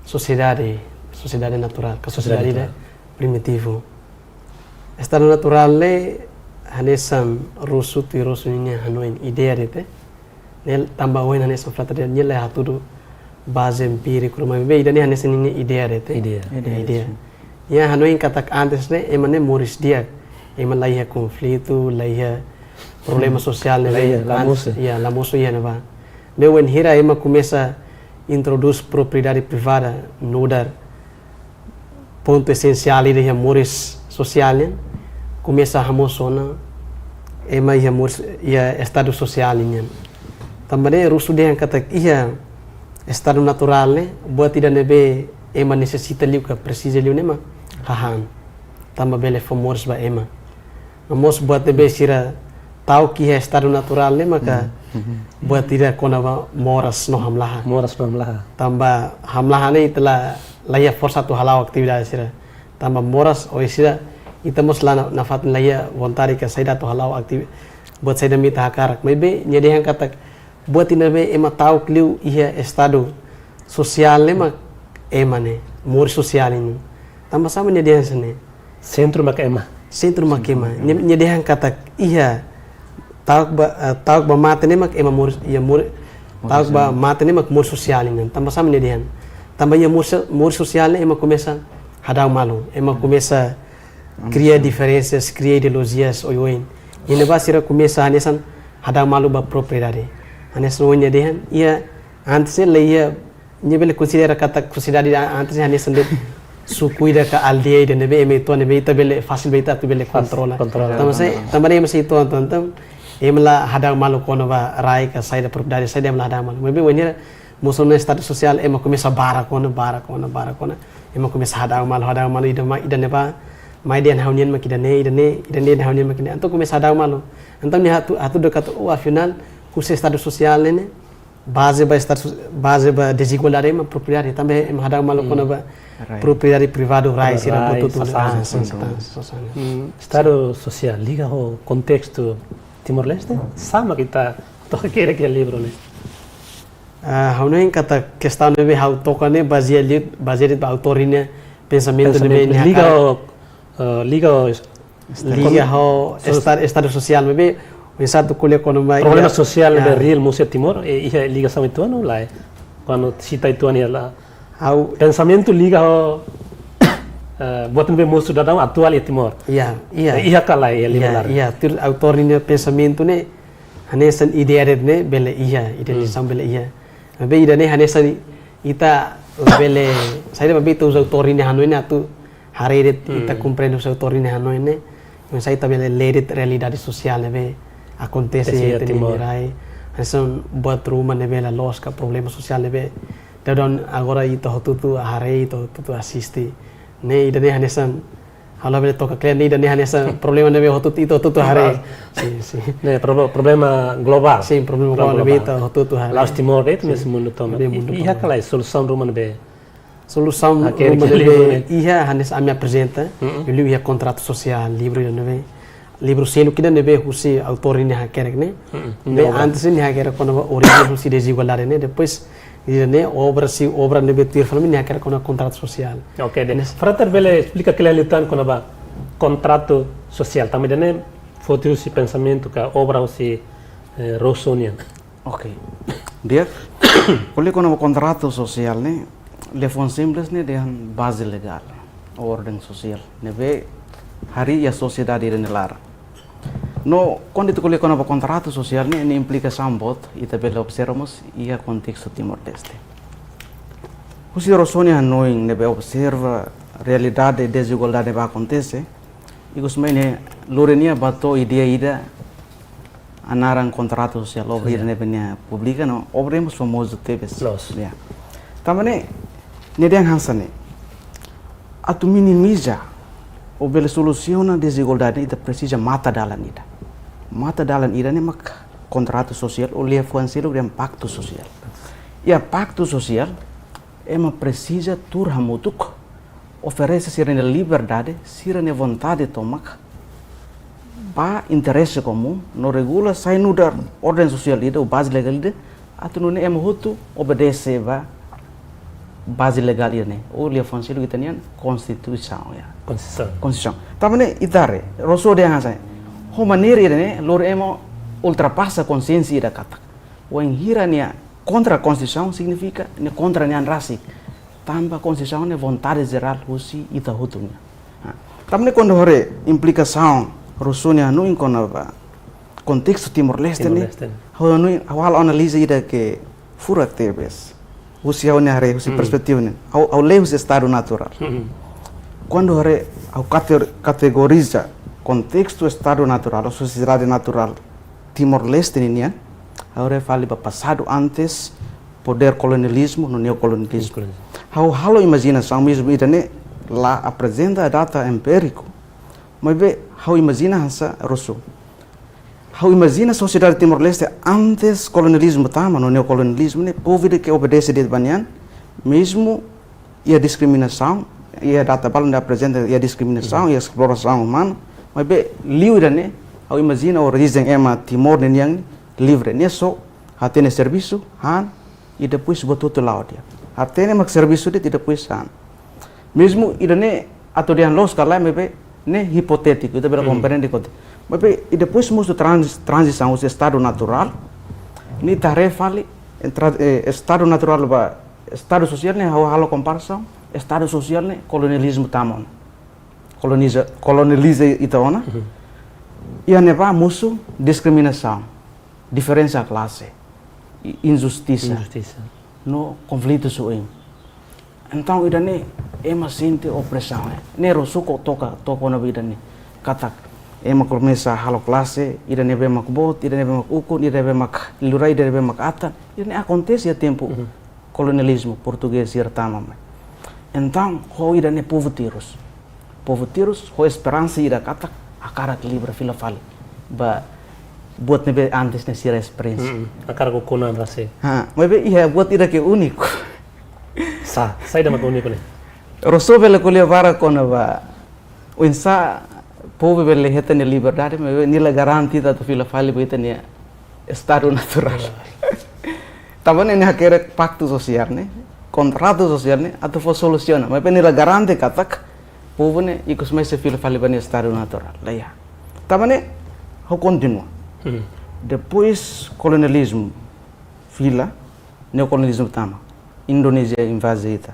sosiedade, sosiedade naturál, ka sosiedade, sosiedade naturál, primitivu. Estadu naturál ne'e hanesan Rousseau, tuir Rousseau ninia hanoin, ideia de'it. Ne'e tanba ohin hanesan frater dehan, nia la hatudu baze empíriku ruma, maibé ida-ne'e hanesan ninia ideia de'it. Ideia. Ideia, ideia, sim. Nia hanoin katak antes ne'e, ema ne'e moris di'ak. Ema la iha konflitu, la iha problema, hmm, sosiál ne'e, la iha, la antes, mosu. Ya, la mosu iha ne'ebá. Maibé wainhira ema komesa introdús propriedade privada nu'udar pontu esensiál ida iha moris sosiál nian, komesa hamoos ona ema iha moris, iha estadu sosiál nian. Tanba ne'e Rousseau dehan katak iha estadu naturál ne'e, buat ida ne'ebé ema nesesita liu ka presiza liu ne'e mak hahán. Tanba bele fó moris ba ema. No mós buat ne'ebé sira ta'uk iha estadu naturál ne'e maka, mhm, mhm, buat ida kona-ba moras no hamlaha. Moras no hamlaha. Tanba hamlaha ne'e ita la, la iha forsa atu hala'o atividade sira. Tanba moras oinsá ita mós la na-, nafatin la iha vontade ka saida atu hala'o ativi-, buat saida mak ita hakarak. Maibé nia dehan katak buat ida ne'ebé ema ta'uk liu iha estadu sosiál ne'e mak ema ne'e, moris sosiál nian. Tanba sá mak nia dehan hanesan ne'e? Sentru mak ema. Sentru mak ema. Sentru mak ema. Nia, nia dehan katak iha ta'uk ba, eh, ta'uk ba mate ne'e mak ema moris, iha moris, moris sosiál. Ta'uk ba mate ne'e mak moris sosiál nian. Tanba sá mak nia dehan? Tanba iha moris, moris sosiál ne'e ema komesa hadau malu, ema, hmm, komesa kria, hmm, diferensas, kria ideolojias oioin. Iha ne'ebá sira komesa hanesan hadau malu ba propriedade. Hanesan ohin nia dehan, iha antes ne'e la iha, nia bele konsidera katak sosiedade a-, antes ne'e hanesan de'it suku ida ka aldeia ida ne'ebé ema uitoan ne'ebé ita bele fasil ba ita atu bele, fásil, kontrola, kontrola. Tanba sá, tanba ne'e ema sei uitoan, entaun ema la hadau malu kona-ba rai ka saida propriedade, saida ema la hadau malu. Maibé wainhira mosu ona estadu sosiál, ema komesa barak ona, barak ona, barak ona. Ema komesa hadau malu, hadau malu, ida ma-, ida ne'ebá mai dehan ha'u-nian mak ida-ne'e, ida-ne'e, ida-ne'e dehan ha'u-nian mak ida-ne'e. Entaun komesa hadau malu. Entaun nia hatu-, hatudu katak, oh, afinál, husi estadu sosiál ne'e, baze ba estadu so-, baze ba dezigualdade mak propriedade, tanba ema hadau malu, hmm, kona-ba rai, propriedade privadu, rai, rai sira, rai, buat hotu, sasán, ah, sasán, sasán, sasán. Hmm, estadu sosiál liga ho kontestu Timor-Leste, sá mak ita toka iha livru ne'e. Ah, ha'u hanoin katak kestaun ne'ebé ha'u toka ne'e bazeia liu, bazeia ba autór nia pensamentu, pensamentu ne'ebé nia liga hakarak ho, eh, liga ho es-, liga ho, so-, esta-, estadu sosiál, maibé oinsá atu ko'alia kona-ba problema, ya, sosiál, ya, ne'ebé reál mosu iha Timor, eh, iha ligasaun uitoan ka lae? Kuandu sita uitoan iha la. Ha'u pensamentu liga ho, eh, buat ne'ebé mosu daudaun atuál iha Timor. Ya, ya. Eh, iha ka lae, iha, ya, livru laran? Ya, tuir autór nia pensamentu ne'e, hanesan ideia de'it ne'e bele iha, idealizasaun, hmm, bele iha. Maibé ida-ne'e hanesan ita labele, saida mak ita uza autór nia hanoin ne'e atu haree de'it, ita, hmm, komprende husi autór nia hanoin ne'e. Oinsá ita bele lee de'it realidade sosiál ne'ebé akontese, akontese iha, iha Timor, Timor, rai. Hanesan buat ruma ne'ebé la loos ka problema sosiál ne'ebé daudaun agora ita hotu-hotu haree, ita hotu-hotu asiste. Ne'e ida-ne'e hanesan, ha'u labele toka kle'an, ne'e ida-ne'e hanesan problema ne'ebé hotu-hotu, ita hotu-hotu haree. Globál. Sin, sin. Ne'e proble-, problema globál. Sin, problema, problema globál, globál, ne'ebé ita hotu-hotu haree. La'ós Timor de'it, sin, maibé mundu tomak. Maibé mundu tomak. Iha ka lae solusaun ruma ne'ebé? Solusaun, ah, ke, ruma ke ne'ebé livru ne'e iha, hanesan ami aprezenta, mm-mm, liuliu iha kontratu sosiál, livru ida ne'ebé, livru seluk ida ne'ebé husi autór nia hakerek ne'e. Mm-mm. Ne'e obra. Antes nia hakerek kona-ba orijen husi dezigualdade ne'e, depois ida-ne'e obra, si obra ne'ebé tuir fali nia hakerek kona-ba kontratu sosiál. Oke, de. Nes- Frater bele esplika kle'an liután kona-ba kontratu sosiál. Tanba ida-ne'e foti husi pensamentu ka obra husi, eh, Rousseau nian. Oke. Di'ak. Ko'alia kona-ba kontratu sosiál ne'e, liafuan simples ne'e dehan baze legál, orden sosiál ne'ebé harii iha sosiedade ida-ne'e laran. No, kuandu ita ko'alia kona-ba kontratu sosiál ne'e, nia implikasaun boot ita bele observa mós iha kontestu Timor-Leste. Husi Rossoni hanoin ne'ebé observa realidade dezigualdade ne'ebé akontese, ikus mai ne'e lori nia ba to'o ideia ida, naran kontratu sosiál, obra ida ne'ebé nia publika no obra mós famozu tebes. Loos. Ya. Tanba ne'e, nia dehan hanesan ne'e, atu minimiza ou bele solusiona dezigualdade, ita presiza mata-dalan ida. Mata-dalan ida ne'e mak kontratu sosiál ou liafuan seluk dehan paktu sosiál. Iha paktu sosiál, ema presiza tuur hamutuk, oferese sira-nia liberdade, sira-nia vontade tomak ba interese komún, no regula sai nu'udar orden sosiál ida ou baze legál ida, atu nune'e ema hotu obedese ba baze legál ida-ne'e, ou liafuan seluk ita-nian konstituisaun, ya. Konstituisaun. Konstituisaun. Tanba ne'e ita haree, Rousseau dehan hanesan ne'e, ho maneira ida-ne'e lori ema ultrapasa konsiénsia ida katak wainhira nia kontra konstituisaun signifika nia kontra nia an rasik. Tanba konstituisaun ne'e vontade jerál husi ita hotu nian. Ha. Tanba ne'e kuandu haree implikasaun Rousseau nia hanoin kona-ba kontestu Timor-Leste ne'e, Timor-Leste ne'e, ha'u hanoin, ha'u halo analiza ida ke furak tebes. Husi ha'u-nia haree, husi perspetiva ne'e. Ha'u, ha'u lee husi estadu naturál. Kuandu haree, ha'u kate-, kategoriza kontestu estadu naturál, sosiedade naturál Timor-Leste ninian, ha'u haree fali ba pasadu antes podér kolonializmu no neokolonializmu. Neokolonializmu. Ha'u halo imajinasaun mezmu ida-ne'e la aprezenta data empíriku, maibé ha'u imajina hanesan Rousseau. Ha'u imajina sosiedade Timor-Leste antes kolonializmu tama no neokolonializmu ne'e, povu ida ke obedese de'it ba nian, mezmu iha diskriminasaun, iha data balun ida aprezenta iha diskriminasaun, iha esplorasaun umana, maibé liu ida-ne'e, ha'u imajina orijen ema Timor ninian ne'e livre, nia só hatene servisu, han, i depois buat hotu la'o di'ak. Hatene mak servisu de'it i depois han. Mezmu ida-ne'e atu dehan loos ka lae, maibé ne'e hipotétiku, ita bele komprende kote. Maibé i depois mosu trans-, tranzisaun husi estadu naturál, ne'e ita haree fali, entra-, eh, estadu naturál ba estadu sosiál ne'e, ha'u halo komparasaun, estadu sosiál ne'e kolonializmu tama ona. Koloniza, koloniza ita ona. Iha ne'ebá mosu diskriminasaun, diferensa klase, i-, injustisa, injustisa, no konflitu oioin. Entaun ida-ne'e ema sente opresaun, eh. Ne'e Rousseau toka, toka ona ba ida-ne'e. Katak ema komesa halo klase, ida ne'ebé mak boot, ida ne'ebé mak ukun, ida ne'ebé mak liurai, ida ne'ebé mak atan. Ida-ne'e akontese iha tempu kolonializmu portugés sira tama mai. Entaun, ho ida-ne'e povu terus. Povu terus, ho esperansa ida katak hakarak livre fila fali ba buat ne'ebé antes ne'e sira esperiénsia. Mm-mm. Hakarak ukun an rasik. Ha, maibé iha buat ida ke úniku. Sá, saida mak úniku ne'e? Rousseau bele ko'alia barak kona-ba oinsá povu bele hetan nia liberdade, maibé nia la garante atu fila fali ba ita-nia estadu naturál. Tanba ne'e nia hakerek paktu sosiál ne'e, kontratu sosiál ne'e, atu fó solusaun. Maibé nia la garante katak povu ne'e ikus mai sei fila fali ba nia estadu naturál. Laiha. Tanba ne'e, ha'u kontinua. Hmm. Depois kolonializmu fila, neokolonializmu tama. Indonézia invade ita.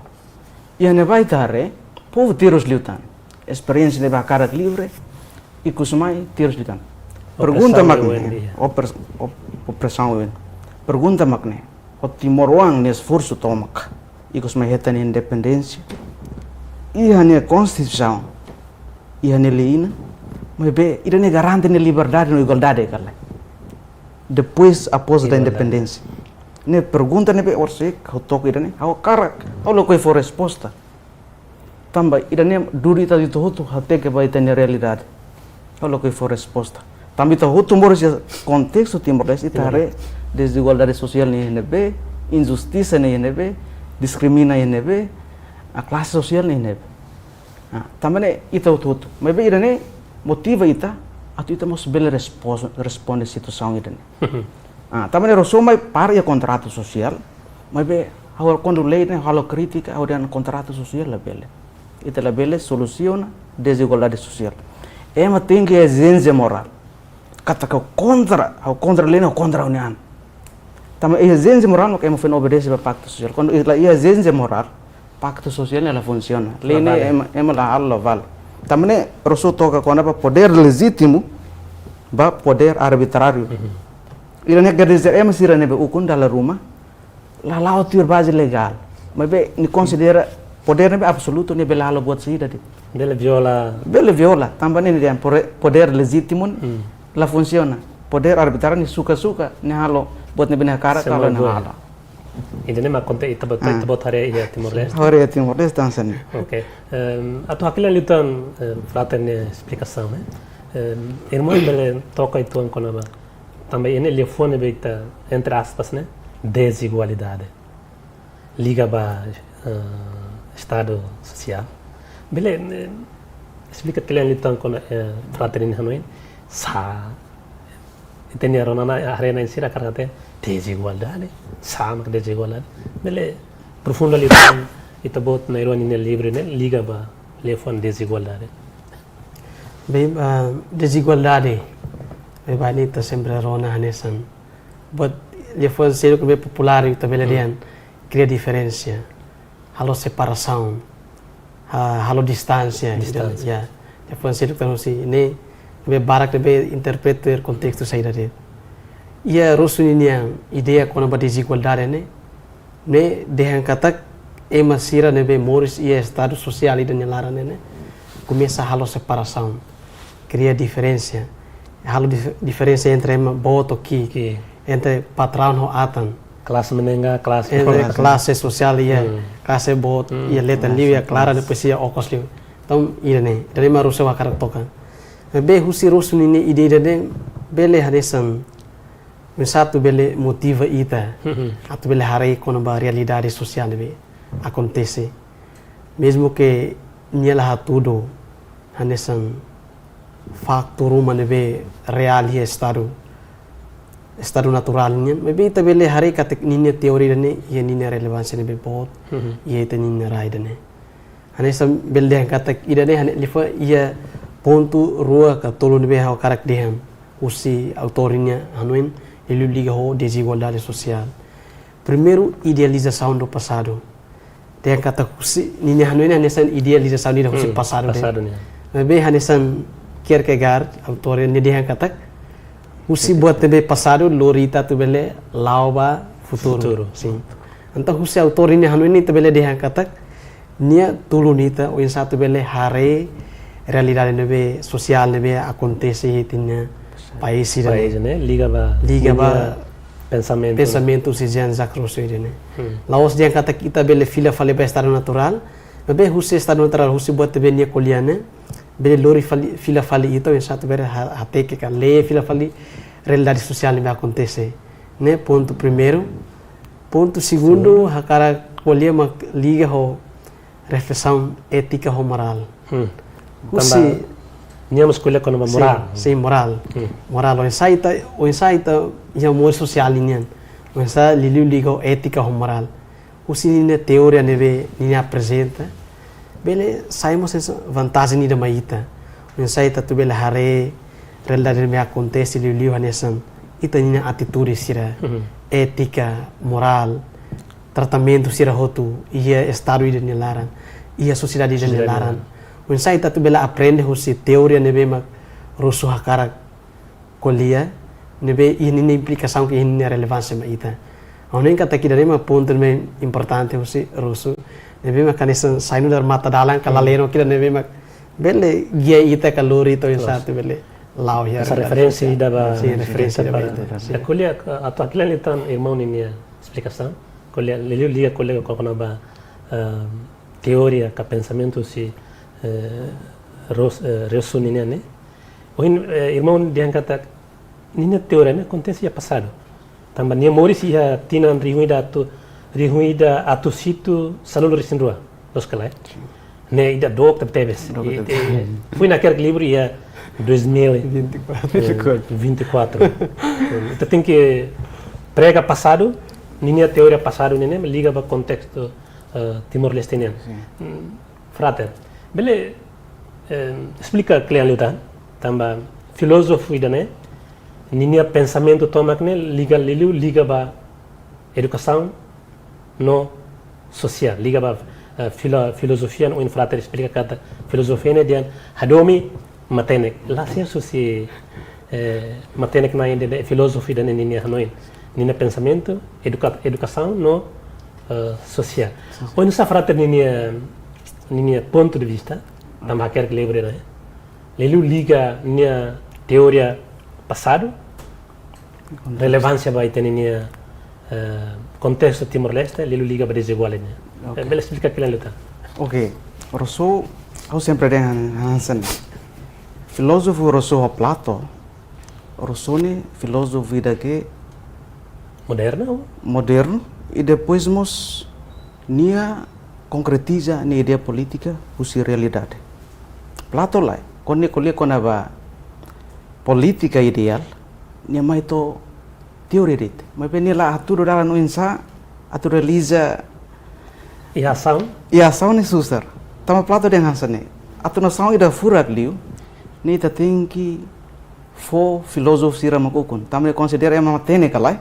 Iha ne'ebá ita haree, povu terus liután. Esperiénsia ne'ebé hakarak livre, ikus mai terus liután. Pergunta mak ne'e, opresaun oioin, op-, opresaun oioin. Pergunta mak ne'e, ho timoroan nia esforsu tomak, ikus mai hetan independénsia, iha nia konstituisaun, iha nia lei-inan, maibé ida-ne'e garante nia liberdade no igualdade ka lae? Depois, após da independénsia. Ne'e pergunta ne'ebé orsida ha'u toka ida-ne'e, ha'u hakarak, ha'u lakohi fó resposta. Tanba ida-ne'e duni ita hotu hateke ba ita-nia realidade. Ha'u lakohi fó resposta. Tanba ita hotu moris iha kontestu Timor-Leste, ita haree dezigualdade sosiál ne'e iha ne'ebé, injustisa ne'e iha ne'ebé, diskrimina iha ne'ebé, a klase sosiál ne'e iha ne'ebé. Ah, tanba ne'e ita hotu-hotu. Maibé ida-ne'e motiva ita, atu ita mós bele respo-, responde situasaun ida-ne'e. Ah, tanba ne'e Rousseau mai para iha kontratu sosiál, maibé ha'u kuandu lee ne'e halo krítika, ha'u dehan kontratu sosiál labele. Ita labele solusiona dezigualdade sosiál. Ema tenke ezijénsia morál. Katak ha'u kontra, ha'u kontra lei ne'e, ha'u kontra ha'u-nia an. Tanba ezijénsia morál mak ema foin obedese ba paktu sosiál. Kuandu la iha ezijénsia morál, paktu sosiál ne'e la funsiona. Lei ne'e ema, ema la halo, la vale. Tanba ne'e Rousseau toka kona-ba podér lejítimu ba podér arbitráriu. Ida-ne'e quer dizer ema sira ne'ebé ukun dala ruma la la'o tuir baze legál. Maibé nia konsidera podér ne'ebé absolutu ne'e bele halo buat saida de'it. Bele viola. Bele viola. Tanba ne'e nia dehan podér lejítimu la funsiona. Podér arbitráriu ne'e suka-suka, nia halo buat ne'ebé nia hakarak, halo ne'e halo. Ida-ne'e mak konte ita-boot, ita-boot haree iha Timor-Leste. Haree iha Timor-Leste hanesan ne'e. Ok. Atu haklean liután frater nia esplikasaun, eh. Irmaun bele toka uitoan kona-ba, tanba iha ne'e liafuan ne'ebé ita, entre aspas, ne'e, dezigualdade liga ba estadu sosiál. Bele esplika klean liután kona-ba frater nia hanoin, sá, ita-nia rona haree-na'in sira hakarak hatete dezigualdade, sá mak dezigualdade. Bele aprofunda liután ita-boot na'in-rua nia livru ne'e liga ba liafuan dezigualdade. Bem, dezigualdade, bem, ita sempre rona hanesan buat liafuan seluk ne'ebé populár, ita bele dehan kria diferensa, halo separasaun, halo distánsia. Distánsia. Ya, liafuan seluk tan husi ne'e, ne'ebé barak ne'ebé interpreta iha kontestu saida de'it. Iha Rousseau ninia ideia kona-ba dezigualdade ne'e, ne'e dehan katak ema sira ne'ebé moris iha estadu sosiál ida nia laran ne'e, ne'e komesa halo separasaun, kria diferensa, halo diferensa entre ema boot ho ki'ik, entre patraun ho atan, klase menengah, klase, entre klase sosiál, ya, klase boot, ya, letan liu, ya, klaran, depois iha okos liu. Entaun ida-ne'e, ida-ne'e mak Rousseau hakarak toka. Maibé husi Rousseau ninia ideia ida-ne'e bele hanesan oinsá atu bele motiva ita atu bele haree kona-ba realidade sosiál ne'ebé akontese. Mezmu ke nia la hatudu hanesan faktu ruma ne'ebé reál iha estadu, estadu naturál nian, maibé ita bele haree katak ninia teoria ida-ne'e iha ninia relevánsia ne'ebé boot iha ita-nia rai ida-ne'e. Hanesan bele dehan katak ida-ne'e hanesan liafuan iha pontu rua ka tolu ne'ebé ha'u hakarak dehan husi autór ninia hanoin, liuliu liga ho dezigualdade sosiál. Primeiru, idealização do passado. Dehan katak husi, ninia hanoin hanesan idealizasaun ida husi pasadu ne'e. Pasadu ne'e. Maibé hanesan Kierkegaard, autór nia dehan katak husi buat ne'ebé pasadu lori ita atu bele la'o ba futuru. Futuru. Sin. Entaun husi autór ninia hanoin ne'e ita bele dehan katak nia tulun ita oinsá atu bele haree realidade ne'ebé sosiál ne'ebé akontese iha ita-nia país ida-ne'e. País ne'e, liga ba, liga ba ninia pensamentu. Pensamentu husi Jean-Jacques Rousseau ida-ne'e. La'ós dehan katak ita bele fila fali ba estadu naturál, maibé husi estadu naturál, husi buat ne'ebé nia ko'alia ne'e, bele lori fali, fila fali ita oinsá atu bele ha-, hateke ka lee fila fali realidade sosiál ne'ebé akontese. Ne'e pontu primeiru. Pontu segundu, hakarak ko'alia mak liga ho reflesaun étika ho morál. Husi, tanba nia mós ko'alia kona-ba morál. Sin, sin, morál. Morál, oinsá ita, oinsá ita iha moris sosiál nian. Oinsá liuliu liga ho étika ho morál. Husi ninia teoria ne'ebé nia aprezenta, bele sai mós hanesan vantajen ida mai ita. Oinsá ita atu bele haree realidade ne'ebé akontese liuliu hanesan ita-nia atitude sira, étika, morál, tratamentu sira hotu iha estadu ida nia laran, iha sosiedade ida nia laran. Oinsá ita atu bele aprende husi teoria ne'ebé mak Rousseau hakarak ko'alia, ne'ebé iha ninia implikasaun ka iha ninia relevánsia mai ita. Ha'u hanoin katak ida-ne'e mak pontu ne'ebé importante husi Rousseau, ne'ebé mak hanesan sai nu'udar matadalan ka lalehan ida ne'ebé mak bele gia ita ka lori ita oinsá atu bele la'o iha. Hanesan referénsia ida ba. Sin, referénsia ida ba ita. Sin. Ko'alia, atu haklean liután irmaun ninia esplikasaun, ko'alia, liuliu lia ko'alia kona-ba, eh, teoria ka pensamentu husi, eh, Ros-, eh, Rousseau ninia ne'e. Ohin, eh, irmaun dehan katak ninia teoria ne'e akontese iha pasadu. Tanba nia moris iha tinan rihun ida atus, rihun ida atus hitu sanulu-resin-rua, loos ka lae? Ne'e ida dook tebetebes. Dook tebetebes. Foin hakerek livru iha dois mil e vinte e quatro. Vinte e quatro. Ita tenke prega pasadu, ninia teoria pasadu ne'e, ne'e liga ba kontestu, eh, Timor-Leste nian. Sin. Frater, bele, eh, esplika klean liután, tanba filózofu ida-ne'e, ninia pensamentu tomak ne'e liga liuliu, liga ba edukasaun no sosiál. Liga ba, eh, filo-, filozofia no ohin Frater esplika katak filozofia ne'e dehan hadomi matenek. La sei husi, eh, matenek na'in de'it, filozofia ida-ne'e ninia hanoin, ninia pensamentu, eduka-, edukasaun no, eh, sosiál. Sosiál. Oinsá Frater ninia, ninia pontu de vista, tanba hakerek livru ne'e, liuliu liga nia teoria pasadu, relevánsia ba ita-nia, eh, kontestu Timor-Leste, liuliu liga ba dezigualdade ne'e. Ok. Eh, bele esplika kle'an liután. Ok, Rousseau, ha'u sempre dehan hanesan. Filózofu Rousseau ho Plato, Rousseau ne'e filózofu ida ke modernu? Modernu, i depois mós nia konkretiza nia ideia polítika husi realidade. Plato lae, kuandu nia ko'alia kona-ba polítika ideál, nia mai to'o teoria de'it. Maibé nia la hatudu dalan oinsá atu realiza. I asaun? I asaun ne'e susar. Tanba Plato dehan hanesan ne'e. Atu nasaun ida furak liu, ne'e ita tenke fó filózofu sira mak ukun. Tanba nia konsidera ema matenek ka lae.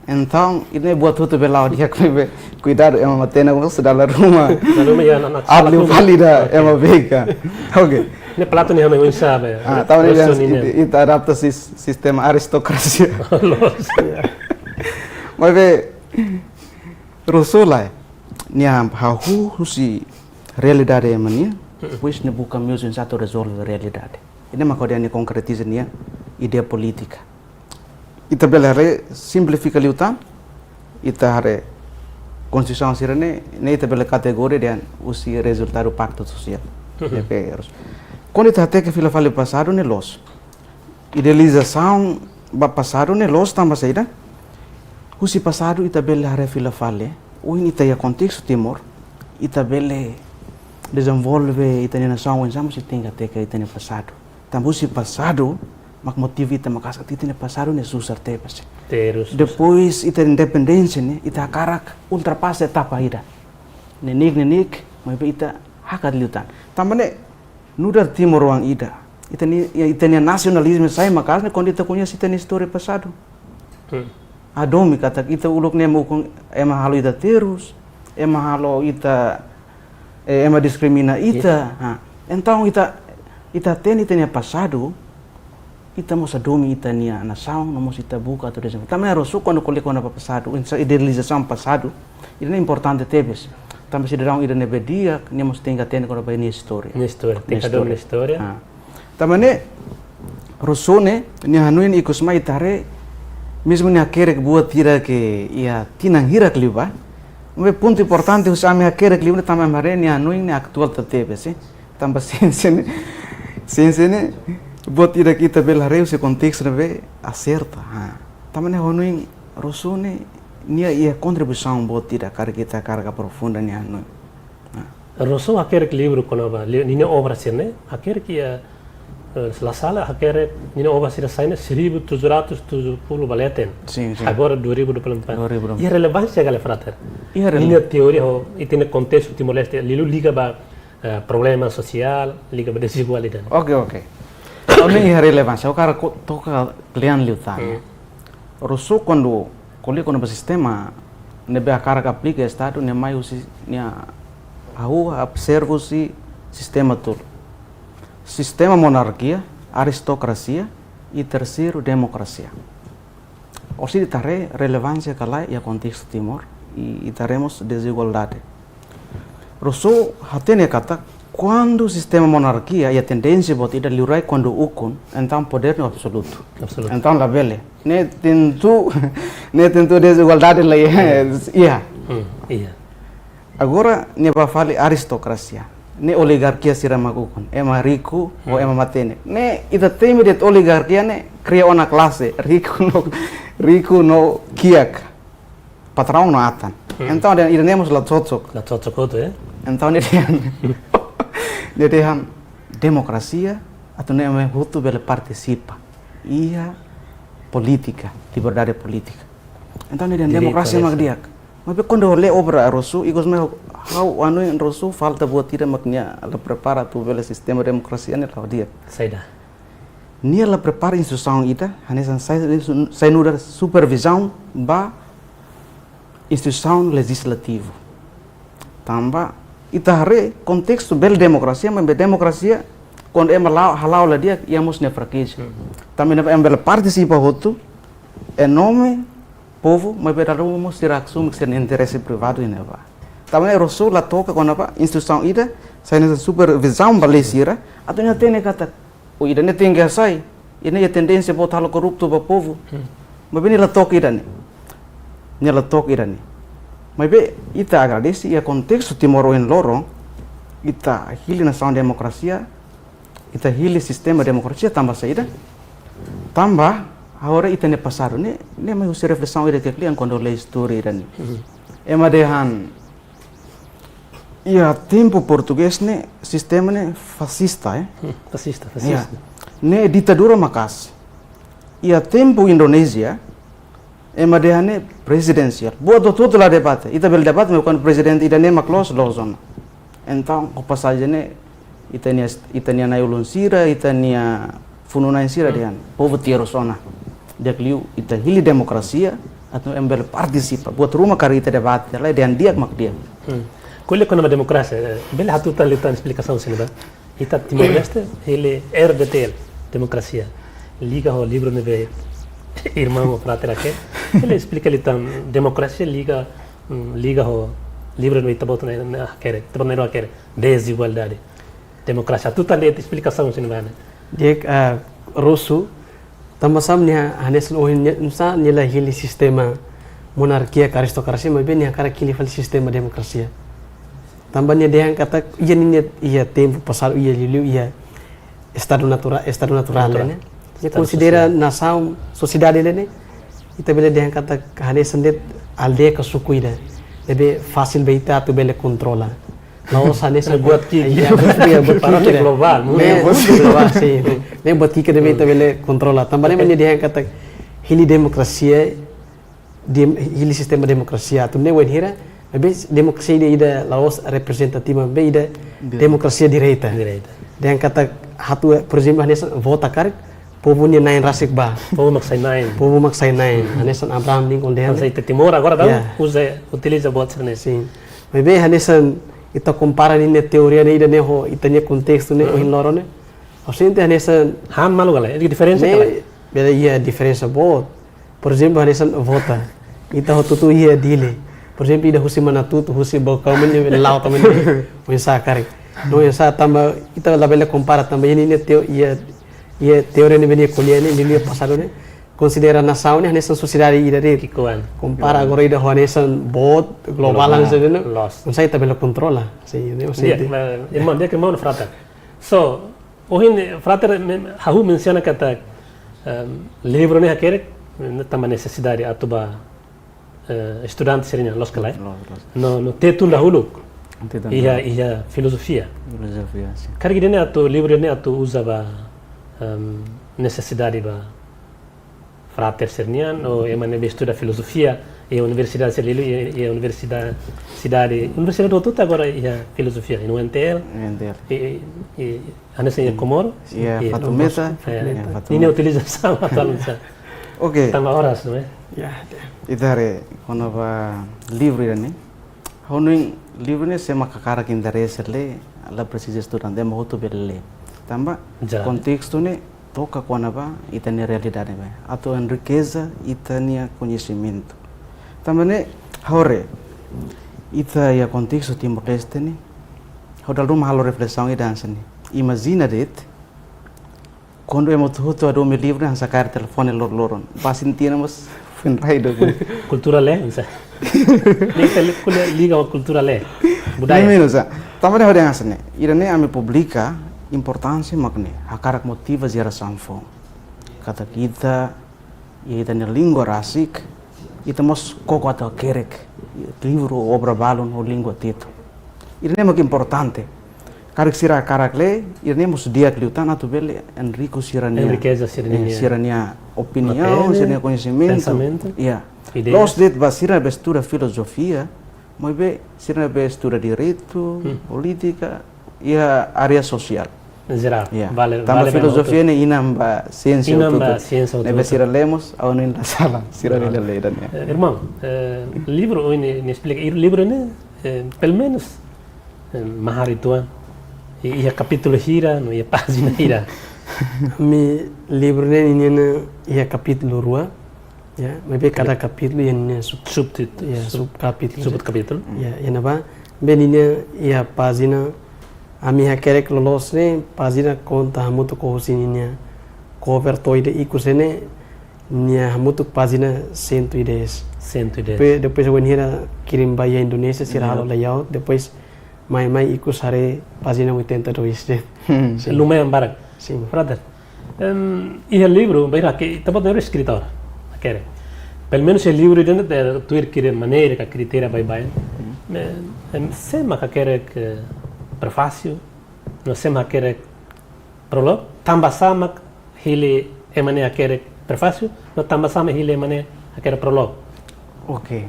Entaun, ida-ne'e buat hotu bele la'o di'ak, maibé kuidadu, ema matenek mós dala ruma. Dala ruma, ya, na, na, arlu sala fali ida, oke, ema beik. Oke. Ne'e Plato nia hanoin oinsá, ya. Ah, tanba ne'e Rousseau dehan, nia, ita, ita adapta sis-, sistema aristokrasia. Loos. Maibé, Rousseau lae, nia hahú husi realidade ema nian, depois nia buka meius oinsá atu rezolve realidade. Ida-ne'e mak hodi nia konkretiza nia ideia polítika. Ita bele haree, simplifika liután, ita haree konstituisaun sira-ne'e, ne'e ita bele kategoria dehan husi rezultadu paktu sosiál. Ne'ebé, kuandu ita hateke fila fali pasadu ne'e loos. Idealizasaun ba pasadu ne'e loos tanba saida? Husi pasadu ita bele haree fila fali. Ohin ita iha kontestu Timor, ita bele dezenvolve ita-nia nasaun oinsá mós ita tenke hateke ita-nia pasadu. Tanba husi pasadu mak motiva ita maka'as katak ita-nia pasadu ne'e susar tebes. Terus. Depois ita independénsia ne'e, ita hakarak ultrapasa etapa ida. Neineik, neineik, maibé ita hakat liután. Tanba ne'e, nu'udar timoroan ida, ita-nia, ya, ita-nia nasionalizmu sai maka'as ne'e kuandu ita koñese ita-nia istória pasadu. Hmm. Hadomi katak ita uluk ne'e ema ukun, ema halo ita terus, ema halo ita, eh, ema diskrimina ita. Yes. Ha. Entaun ita, ita hatene ita-nia pasadu, ita mós hadomi ita-nia nasaun, no mós ita buka atu dezenvolve. Tanba ne'e Rousseau kuandu ko'alia kona-ba pasadu, oinsá idealizasaun pasadu, ida-ne'e importante tebes. Tanba sidadaun ida ne'ebé di'ak, nia mós tenke hatene kona-ba nia istória. Nia istória, nia tenke hadomi istória. Istória. Ah. Tanba ne'e, Rousseau ne'e, nia hanoin ikus mai ita haree, mezmu nia hakerek buat ida ke iha tinan hirak liubá. Maibé pontu importante husi ami hakerek livru ne'e tanba ami haree nia hanoin ne'e atuál tebes, eh. Tanba siénsia ne'e, siénsia ne'e, buat ida ke ita bele haree husi kontestu ne'ebé aserta. Ha. Tanba ne'e ha'u hanoin Rousseau ne'e, nia iha kontribuisaun boot ida karik ita hakarak aprofunda nia hanoin. Ha. Rousseau hakerek livru kona-ba, li-, ninia obra sira-ne'e, hakerek iha, eh, se la sala, hakerek ninia obra sira sai ne'e seribu tujuh ratus tujuh puluh ba leten. Sin, sin. Agora dua ribu dua puluh empat. Dua ribu dua puluh empat. Iha relevánsia ka lae, Frater? Iha rele- Ninia teoria ho, ita-nia kontestu Timor-Leste, liuliu liga ba eh, problema sosiál, liga ba dezigualdade. Oke, oke. Ha'u hanoin iha relevánsia, ha'u hakarak ko-, toka kle'an liután. Hmm. Rousseau kuandu ko'alia kona-ba sistema ne'ebé hakarak aplika Estadu, nia mai husi, nia hahú observa husi sistema tolu. Sistema monarkia, aristokrasia, i terseiru demokrasia. Orsida ita haree relevánsia ka lae iha kontestu Timor, i, i ita haree mós dezigualdade. Rousseau hatene katak, kuandu sistema monarkia iha tendénsia boot ida liurai kuandu ukun, entaun podér ne'e absolutu. Absolutu. Entaun labele. Ne'e tentu, ne'e tentu dezigualdade la iha. Iya. Iya. Hmm, iya. Agora, nia ba fali aristokrasia. Ne'e oligarkia sira mak ukun. Ema riku, ho, hmm, ema matenek. Ne'e, ita temi de'it oligarkia ne'e, kria ona klase. Riku no, riku no kiak. Patraun no atan. Hmm. Entaun, dehan ida-ne'e mós la cocok. La cocok hotu, eh? Entaun, nia dehan, nia dehan demokrasia, atu ne'e ema hotu bele partisipa iha polítika, liberdade polítika. Entaun, nia dehan direitu demokrasia mak di'ak. Maibé kuandu lee obra Rousseau, ikus mai ha'u, ha'u hanoin Rousseau falta buat ida mak nia la prepara atu bele sistema demokrasia ne'e la'o di'ak. Saida? Nia la prepara instituisaun ida, hanesan sai, sai nu'udar supervizaun ba instituisaun lejizlativu. Tanba ita haree kontestu bele demokrasia, maibé demokrasia kuandu ema la'o, hala'o la di'ak, iha mós nia frakeza. Tanba ema bele partisipa hotu, em nome povu, maibé dala ruma mós sira asume sira-nia interese privadu iha ne'ebá. Tanba ne'e Rosu la toka kona-ba instituisaun ida, sai hanesan supervizaun ba lei sira, atu nia hatene katak, o ida-ne'e tenke hasai, ida-ne'e iha tendénsia boot halo korruptu ba povu. Maibé nia la toka ida-ne'e. Nia la toka ida-ne'e. Maibé ita agradese iha kontestu Timor ohin loron, ita hili nasaun demokrasia, ita hili sistema demokrasia tanba saida? Tanba agora ita-nia pasadu ne'e, ne'e mai husi reflesaun ida ke klian kuandu lei istória ida-ne'e. Ema dehan iha tempu portugés ne'e sistema ne'e fasista, eh? Fasista, fasista. Ne'e ditadura maka'as. Iha tempu Indonézia, ema dehan ne'e presidensiál. Buat hotu-hotu la debate. Ita bele debate, maibé kuandu prezidente ida-ne'e mak loos, loos ona. Entaun, ho pasajen ne'e, ita-nia, ita-nia na'i-ulun sira, ita-nia funu-na'in sira dehan povu terus ona. Di'ak liu ita hili demokrasia, atu ema bele partisipa. Buat ruma karik ita debate, la dehan di'ak mak di'ak. Ko'alia kona-ba demokrasia, eh, bele hatutan liután esplikasaun sira-ne'e ba ita Timor-Leste, hili R D T L, demokrasia. Liga ho livru ne'ebé irmaun ho frater hakerek, bele esplika liután demokrasia liga, mm, liga ho livru ne'ebé ita-boot na'in hakerek, ita-boot na'in hakerek, dezigualdade. Demokrasia, hatutan de'it esplikasaun sira-ne'e ba ne'e. Di'ak, ah, Rosu, tanba sá mak nia hanesan ohin nia, nusá nia la hili sistema monarkia ka aristokrasia, maibé nia hakarak hili fali sistema demokrasia. Tanba nia dehan katak, iha ninia, iha tempu pasadu, iha liuliu, iha estadu natura-, estadu naturál, naturál, ne'e. Nia konsidera nasaun, sosiedade ne'e, ita bele dehan katak hanesan de'it aldeia ka suku ida. Ne'ebé fasil ba ita atu bele kontrola. La'ós hanesan buat ki'ik. Iya, buat ki'ik, buat ki'ik. Para ne'e globál, ne'e globál, sin. Ne'e buat ki'ik ne'ebé ita bele kontrola. Tanba ne'e mak nia dehan katak hili demokrasia, dem-, hili sistema demokrasia. Atu ne'e wainhira, maibé demokrasia ida, ida la'ós reprezentativa, maibé ida demokrasia direta. Direta. Dehan katak atu, por ezemplu, hanesan vota karik, povu nia na'in rasik bá. Povu mak sai na'in. Povu mak sai na'in. Hanesan Abraham Lincoln dehan. Hanesan ita Timor agora daudaun uza, utiliza buat sira-ne'e. Sin. Maibé hanesan ita kompara ninia teoria ne'e ida-ne'e ho ita-nia kontestu ne'e ohin loron ne'e. Ha'u sente hanesan han malu ka lae, diferensa ka lae? Ne'e, bele iha diferensa boot. Por ezemplu, hanesan vota. Ita hotu-hotu iha Dili. Por ezemplu, ida husi Manatuto, husi Baucau, men la'o também. Oinsá karik. No, oinsá tanba, ita labele kompara tanba, iha ninia teo-, iha, iha teoria ne'ebé nia ko'alia ne'e, ninia pasadu ne'e. Konsidera nasaun ne'e hanesan sosiedade ida de'it. Ki'ikoan. Kompara agora ida ho hanesan boot, globál, hanesan ne'e. Loos. Oinsá ita bele kontrola. Sin, ne'e, di'ak, sente. Irmaun, di'ak, irmaun frater. So, ohin, eh, frater men-, hahú mensiona katak, em, livru ne'e hakerek, eh, tanba nesesidade atu ba, eh, estudante sira-nian, loos ka lae? Loos, loos. No, no tetun dahuluk. Tetun dahuluk. Iha, iha filozofia. Filozofia, sin. Karik ida-ne'e atu, livru ne'e atu uza ba, em, nesesidade ba frater sira-nian, ou ema ne'ebé estuda filozofia, iha universidade sira liuliu, iha, iha universidade, sidade, universidade hotu-hotu agora iha filozofia, iha U N T L, U N T L. I, i, i, hanesan iha Comoro, iha, iha Fatumeta, Dom Bosco, iha, iha Fatumeta. Ninia utilizasaun atuál oinsá? Oke. Tanba oras, não é? Ya, ya. Ita haree, kona-ba livru ida-ne'e. Ha'u hanoin livru ne'e sé mak hakarak interese lee, la presiza estudante, ema hotu bele lee. Tanba, ya, kontestu ne'e toka kona-ba ita-nia realidade ne'ebé. Atu enrikeza ita-nia koñesimentu. Tanba ne'e, ha'u haree, ita iha kontestu Timor-Leste ne'e, ha'u dala ruma halo reflesaun ida hanesan ne'e. Imajina de'it, kuandu ema hotu-hotu hadomi livru hanesan kaer telefone lor-loron. Ba sentido mas foin rai do. Kultura lee, oinsá? Liga, liga, liga ho kultura lee. Budaya. Ne'e menus, ah. Tanba ne'e ha'u dehan hanesan ne'e. Ida-ne'e ami publika importánsia mak ne'e. Hakarak motiva jerasaun foun. Katak ita, iha ita-nia língua rasik, ita mós koko atu hakerek livru, obra balun ho língua Tetun. Ida-ne'e mak importante. Karik sira hakarak lee, ida-ne'e mós di'ak liután atu bele enrikeza sira-nia, enrikeza sira-nia, eh, sira-nia opiniaun, opini-, sira-nia koñesimentu. Pensamentu. Iya. Ideias. Loos de'it ba sira ne'ebé estuda filozofia, maibé sira ne'ebé estuda direitu, hmm, polítika, iha área sosiál. Jerál. Ya. Vale, tanba vale, filozofia ne'e inan ba siénsia hotu-hotu. Inan ba siénsia hotu-hotu. Ne'ebé sira lee mós, ha'u hanoin la sala, sira lee, lee, dan ya. Eh, irmaun, eh, livru ohin ne'e, ne'e esplika, ir-, livru ne'e, eh, pelumenus, eh, mahar ituan, i-, iha kapítulu hira, no iha pájina hira. Ami livru ne'e ninia iha kapítulu rua, ya, maibé kada kapítulu iha ninia sub-, subtítu-, ya, sub-, subkapítulu. Subkapítulu. Ya, iha ne'ebá, be ninia iha pájina, ami hakerek loloos ne'e, pájina konta hamutuk ho husi ninia cover to'o ida ikus ne'e, nia hamutuk pájina cento e dez. Cento e dez. Depois, depois bainhira kirim ba iha Indonézia, sira halo layout, depois mai, mai ikus haree pájina oitenta e dois ne'e. Hmm. Sin. Lumayan barak. Sin. Brother, em, iha livru, bainhira ke, ita-boot ne'e eskritór, hakerek. Pelumenus iha livru ida-ne'e, tuir kri-, maneira ka kritéria baibain. Hmm. Em, em, sé mak hakerek, eh, prefásiu, no sé mak hakerek prólogu, tanba sá mak hili ema ne'e hakerek prefásiu, no tanba sá mak hili ema ne'e hakerek prólogu. Ok.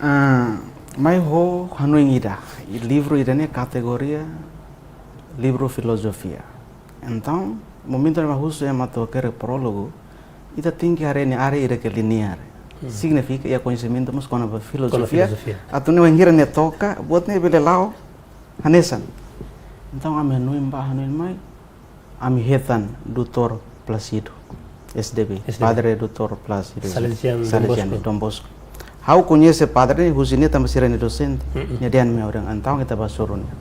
Ah, mai ho hanoin ida, i livru ida-ne'e kategoria livru filozofia. Entaun, momentu ne'ebé husu ema atu hakerek prólogu, ita tenke haree nia área ida ke liniar. Hmm. Signifika iha koñesimentu mós kona-ba filozofia. Kona-ba filozofia. Atu nune'e wainhira nia toka, buat ne'e bele la'o hanesan. Entaun, ami hanoin bá, hanoin mai, ami hetan doutór Plácido, S D B, S D B. Padre doutór Plácido. Salesianu, Salesianu, Dom Bosco. Dom Bosco. Ha'u koñese padre ne'e husi nia tanba sira-nia dosente. Mm-mm. Nia dehan mai ha'u dehan, entaun ita bá suru nia.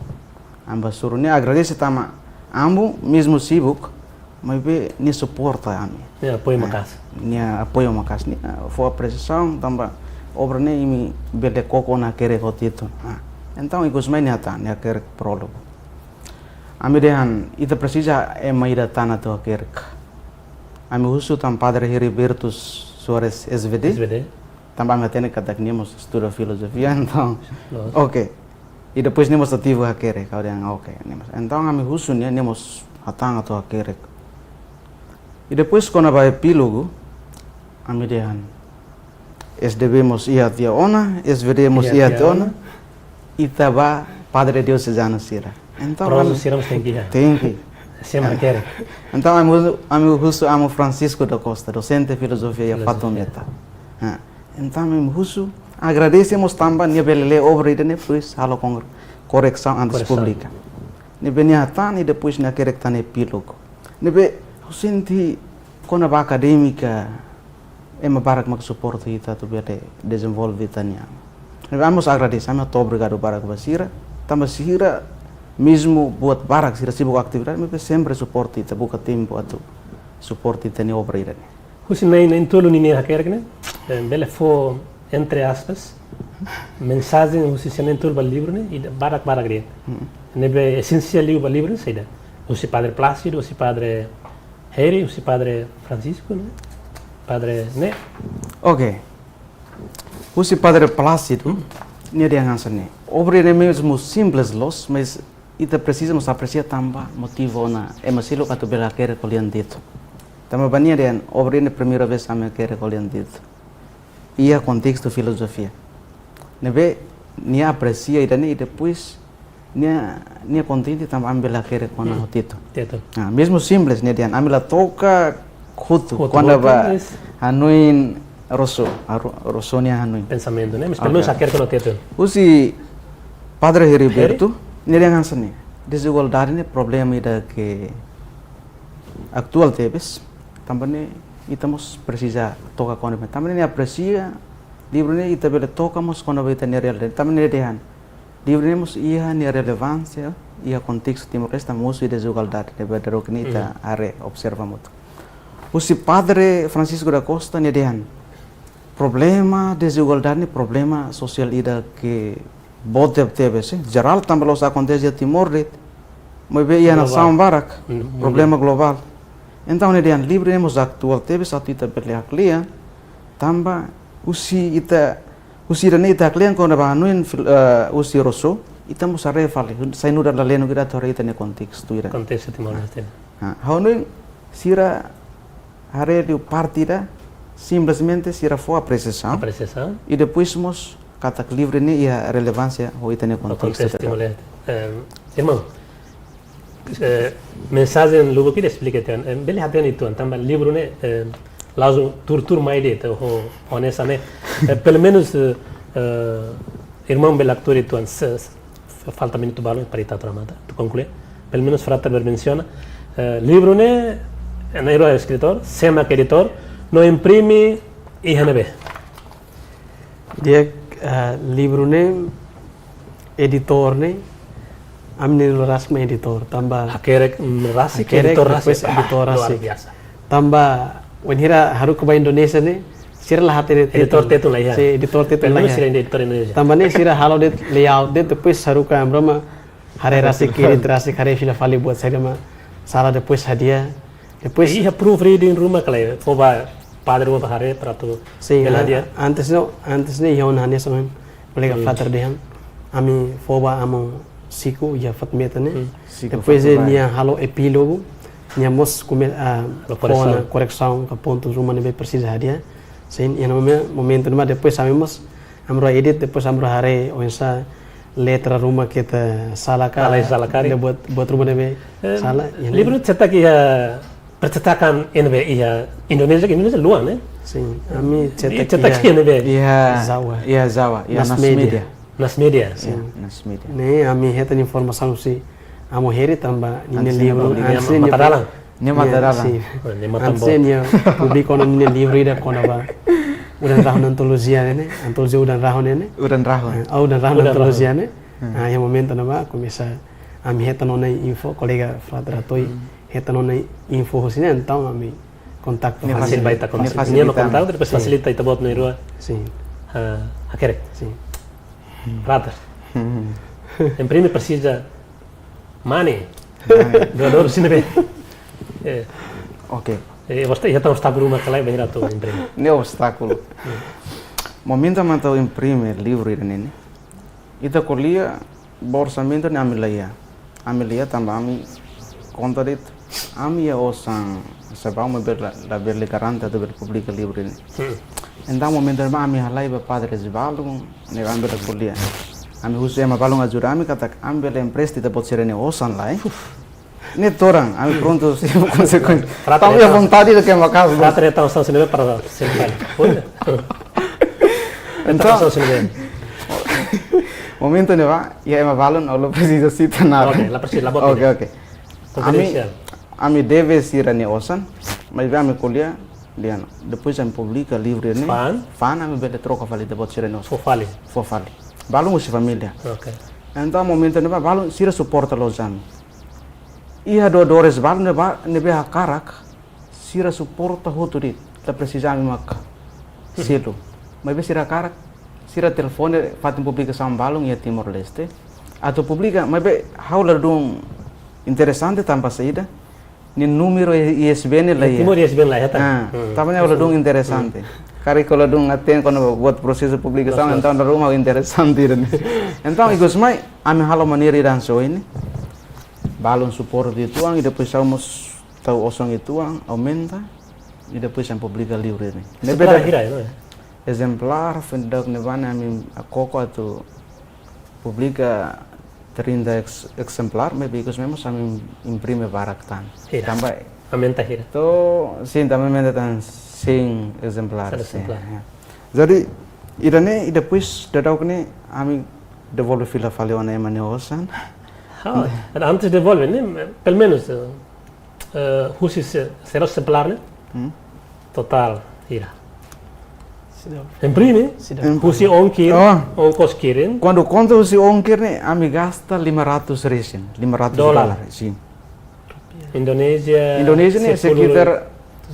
Ami bá suru nia, agradese tanba amu, mezmu sibuk, maibé nia suporta ami. Nia apoiu maka'as. Nia apoiu maka'as, nia fó apresiasaun tanba obra ne'e imi bele koko ona hakerek hotu-hotu. Ah, entaun ikus mai nia hatán, nia hakerek prólogu. Ami dehan, ita presiza ema ida tan atu hakerek. Ami husu tan Padre Heriberto Soares, S V D. S V D. Tanba ami hatene katak nia mós estuda filozofia, entaun. Loos. Ok. I depois nia mós ativu hakerek, ha'u dehan, ok, nia mós. Entaun ami husu nia, nia mós hatán atu hakerek. I depois kona-ba epílogu, ami dehan, S D B mós iha tiha ona, S V D mós iha tiha ona, ita bá padre diosezanu sira. Entaun, prólogu ami sira mós tenke iha. Tenke. Sé mak hakerek. Entaun, ami husu, ami husu amu Francisco da Costa, dosente filozofia iha Fatumeta. Ah, entaun, ami husu, agradese mós tanba nia bele lee obra ida-ne'e, depois halo kon-, korresaun antes publika. Korresaun. Ne'ebé nia hatán, i depois nia hakerek tan epílogu. Ne'ebé, ha'u sente kona-ba akadémika, ema barak mak suporta ita atu bele dezenvolve ita-nia. Ami mós agradese, ami hato'o obrigadu barak ba sira, tanba sira mezmu buat barak, sira sibuk atividade, maibé sempre suporta ita, buka tempu atu suporta ita-nia obra ida-ne'e. Husi na'in, na'in-tolu ninia hakerek ne'e, eh, bele fó, entre aspas, mensajen husi sira na'in-tolu ba livru ne'e, ida barak-barak de'it. Hmm. Ne'ebé esensiál liu ba livru ne'e, saida. Husi Padre Plácido, husi Padre Heri, husi Padre Francisco, ne'e? Padre ne'e. Ok. Husi Padre Plácido, nia dehan hanesan ne'e. Obra ne'e mezmu simples loos, mas ita presiza mós apresia tanba motiva ona ema seluk atu bele hakerek ho lian Tetun. Tanba ba nia dehan, obra ne'e primeira vez ami hakerek ho lian Tetun. Iha kontestu filozofia. Ne'ebé nia apresia ida-ne'e i depois nia, nia kontente tanba ami bele hakerek kona ho Tetun. Tetun. Ah, mezmu simples nia dehan, ami la toka hotu, hotu, kona-ba hanoin Rousseau, ah, Ro-, Rousseau nia hanoin. Pensamentu, ne'e? Mas pelumenus hakerek kona ho Tetun. Husi Padre Heriberto, nia dehan hanesan ne'e. Dezigualdade ne'e problema ida ke atuál tebes. Tanba ne'e ita mós presiza toka kona-ba. Tanba ne'e nia apresia livru ne'e, ita bele toka mós kona-ba ita-nia realidade. Tanba ne'e dehan, livru ne'e mós iha nia relevánsia iha kontestu Timor-Leste, mós iha dezigualdade ne'ebé dala ruma ita haree, observa hamutuk. Husi Padre Francisco da Costa nia dehan, problema dezigualdade ne'e problema sosiál ida ke boot tebes, eh, jerál tanba la'ós akontese iha Timor de'it, maibé iha nasaun barak, problema globál. Entaun, nia dehan livru ne'e mós atuál tebes, atu ita bele haklean, tanba husi ita, husi ida-ne'e ita haklean kona-ba hanoin fil-, eh, husi Rousseau, ita mós haree fali, sai nu'udar lalenik ida atu haree ita-nia kontestu ida. Kontestu Timor-Leste. Ah, ha'u hanoin sira haree liu parte ida, simplesmente sira fó apresiasaun. Apresiasaun. I depois mós katak livru ne'e iha relevánsia ho ita-nia kontestu. Kontestu Timor-Leste. Em, irmaun, Eh, mensajen lubuk ida esplika tiha ona. Eh, bele hatene tiha ona, tanba livru ne'e, eh, la'ós tuur-tuur mai de'it, ho, ho hanesan ne'e. Eh, pelumenus, eh, eh, irmaun bele haktuir tiha ona, se, se, falta minutu balu para ita atu remata, atu konklui. Pelumenus Frater bele mensiona, eh, livru ne'e, eh, naran eskritór, sé mak editór, no imprime iha ne'ebé? Di'ak, eh, livru ne'e, editór ne'e, ami-nia rasik mak editór, tanba hakerek, mm, rasik, hakerek, editór rasik. Depois editór rasik. Ah, luar biasa. Tanba, wainhira haruka ba Indonézia ne'e, sira la hatene editór Tetun. Tetun la iha. Sin, editór Tetun la iha. Pelumenus sira-nia editór Indonézia. Tanba ne'e sira halo de'it layout de'it, depois haruka amroma, haree rasik, edit rasik, haree fila fali buat saida mak sala, depois hadi'a. Depois iha proofreading ruma ka lae, fó ba padre ruma ba haree para atu. Sin, bele a-, hadi'a. Antes no, antes ne'e iha ona hanesan, kolega Frater dehan, ami fó ba amu Siku iha Fatmeta ne'e. Hmm. Siku depois Fatmeta. Nia halo epílogu, nia mós kome-, ah, halo fó ona koresaun. Koresaun ka pontu ruma ne'ebé presiza hadi'a. Sin, iha momen-, momentu ne'ebá depois ami mós, ami rua edit, depois ami rua haree oinsá letra ruma keta sala ka, sala, sala karik. Buat, buat ruma ne'ebé, eh, sala, iha livru ne'e. Cetak iha percetakan ne'ebé iha Indonézia, Indonézia luan, eh? Sin, ami cetak, cetak iha, iha ne'ebé? Iha Zawa. Iha Zawa, iha Nas Media. Nas Media. Nas Media. Sin. Iha Nas Media. Ne'e ami hetan informasaun husi amu Heri tanba ninia livru antes ne'e, nia mata-dalan. Nia mata-dalan. Sin. Oh, nia matan-boot. Antes ne'e nia publika ona ninia livru ida kona-ba udan rahun, antolojia ne'e, antolojia udan rahun ne'e. Udan rahun. Ah, udan rahun, udan rahun antolojia ne'e. Hmm. Ah, iha momentu ne'ebá komesa ami hetan ona info, kolega Frater Ratoi hetan ona info husi nia, entaun ami kontaktu. Nia fasilita, nia fasilita. Nia no kontaktu, depois fasilita ita-boot na'in-rua. Sin. Ah, hakerek. Sin. Frater. Hmm. Imprime presiza money. Money. Doadór sira ne'ebé. Eh. Oke. Eh, obsta-, iha tan obstákulu ruma ka lae bainhira atu imprime? Ne'e obstákulu. Hmm. Momentu mak atu imprime livru ida-ne'e ne'e, ita ko'alia ba orsamentu ne'e ami la iha. Ami la iha tanba ami konta de'it, ami iha osan, se ba ami bele, labele garante atu bele publika livru ne'e. Hmm. Entaun momentu ne'ebá ami halai ba padres balun, ne'e ami bele ko'alia. Ami husu ema balun ajuda ami katak ami bele empresta ita-boot sira-nia osan lai. Uf. Ne'e todan, ami prontu simu konsekuénsia. Frater, tanba iha vontade de kema kazu. Frater, entaun, sá sini para sini. Entaun, sá sini. Momentu ne'ebá, iha ema balun, ha'u la presiza sita naran. Oke, la presiza, la buat. Oke, oke. Konfidensiál. Ami, ami debe sira-nia osan, maibé ami ko'alia, dehan, depois ami publika livru ne'e. Fa'an? Fa'an ami bele troka fali ita-boot sira-nia osan. Fó fali. Fó fali. Balun husi família. Oke. Entaun momentu ne'ebá balun sira suporta loos ami. Iha doadores balun ne'ebá, ne'ebé hakarak, sira suporta hotu de'it, la presiza ami mak selu. Maibé sira hakarak, sira telefone fatin publikasaun balun iha Timor-Leste. Atu publika, maibé ha'u ladún interesante tanba saida, nia númeru I S B N la iha. Timor I S B N la iha, ta? Ah, hmm, tanba ne'e ha'u ladún interesante. Karik ha'u ladún hatene kona-ba buat prosesu publikasaun, entaun dala ruma interesante ida-ne'e. Entaun, ikus mai, ami halo maneira ida hanesan ohin ne'e. Balun suporta uitoan, i depois ha'u mós tau osan uitoan, aumenta, i depois ami publika livru ne'e. Ezemplár hira, no? Ezemplár, foin daudauk ne'ebá ne'e ami hakoko atu publika trinta ex-, ezemplár, maibé ikus mai mós ami imprime barak tan. Hira. Tanba aumenta hira? To'o, sin, tanba aumenta tan cem ezemplár, sin, ezemplár. Ya. Jadi, ida-ne'e, i depois daudauk ne'e ami devolve fila fali ona ema nia osan. Oh, antes devolve, ne'e, pelumenus, eh, eh, husi se-, seratus ezemplár ne'e? Hmm. Totál hira? Sida. Imprime? Sida. Husi oin ki'ik, oh, ongkos kirim. Kuandu konta husi oin ki'ik ne'e, ami gasta lima ratus resin, lima ratus dólar. Dólar, sin. Indonézia, Indonézia ne'e sepuluh, sekitar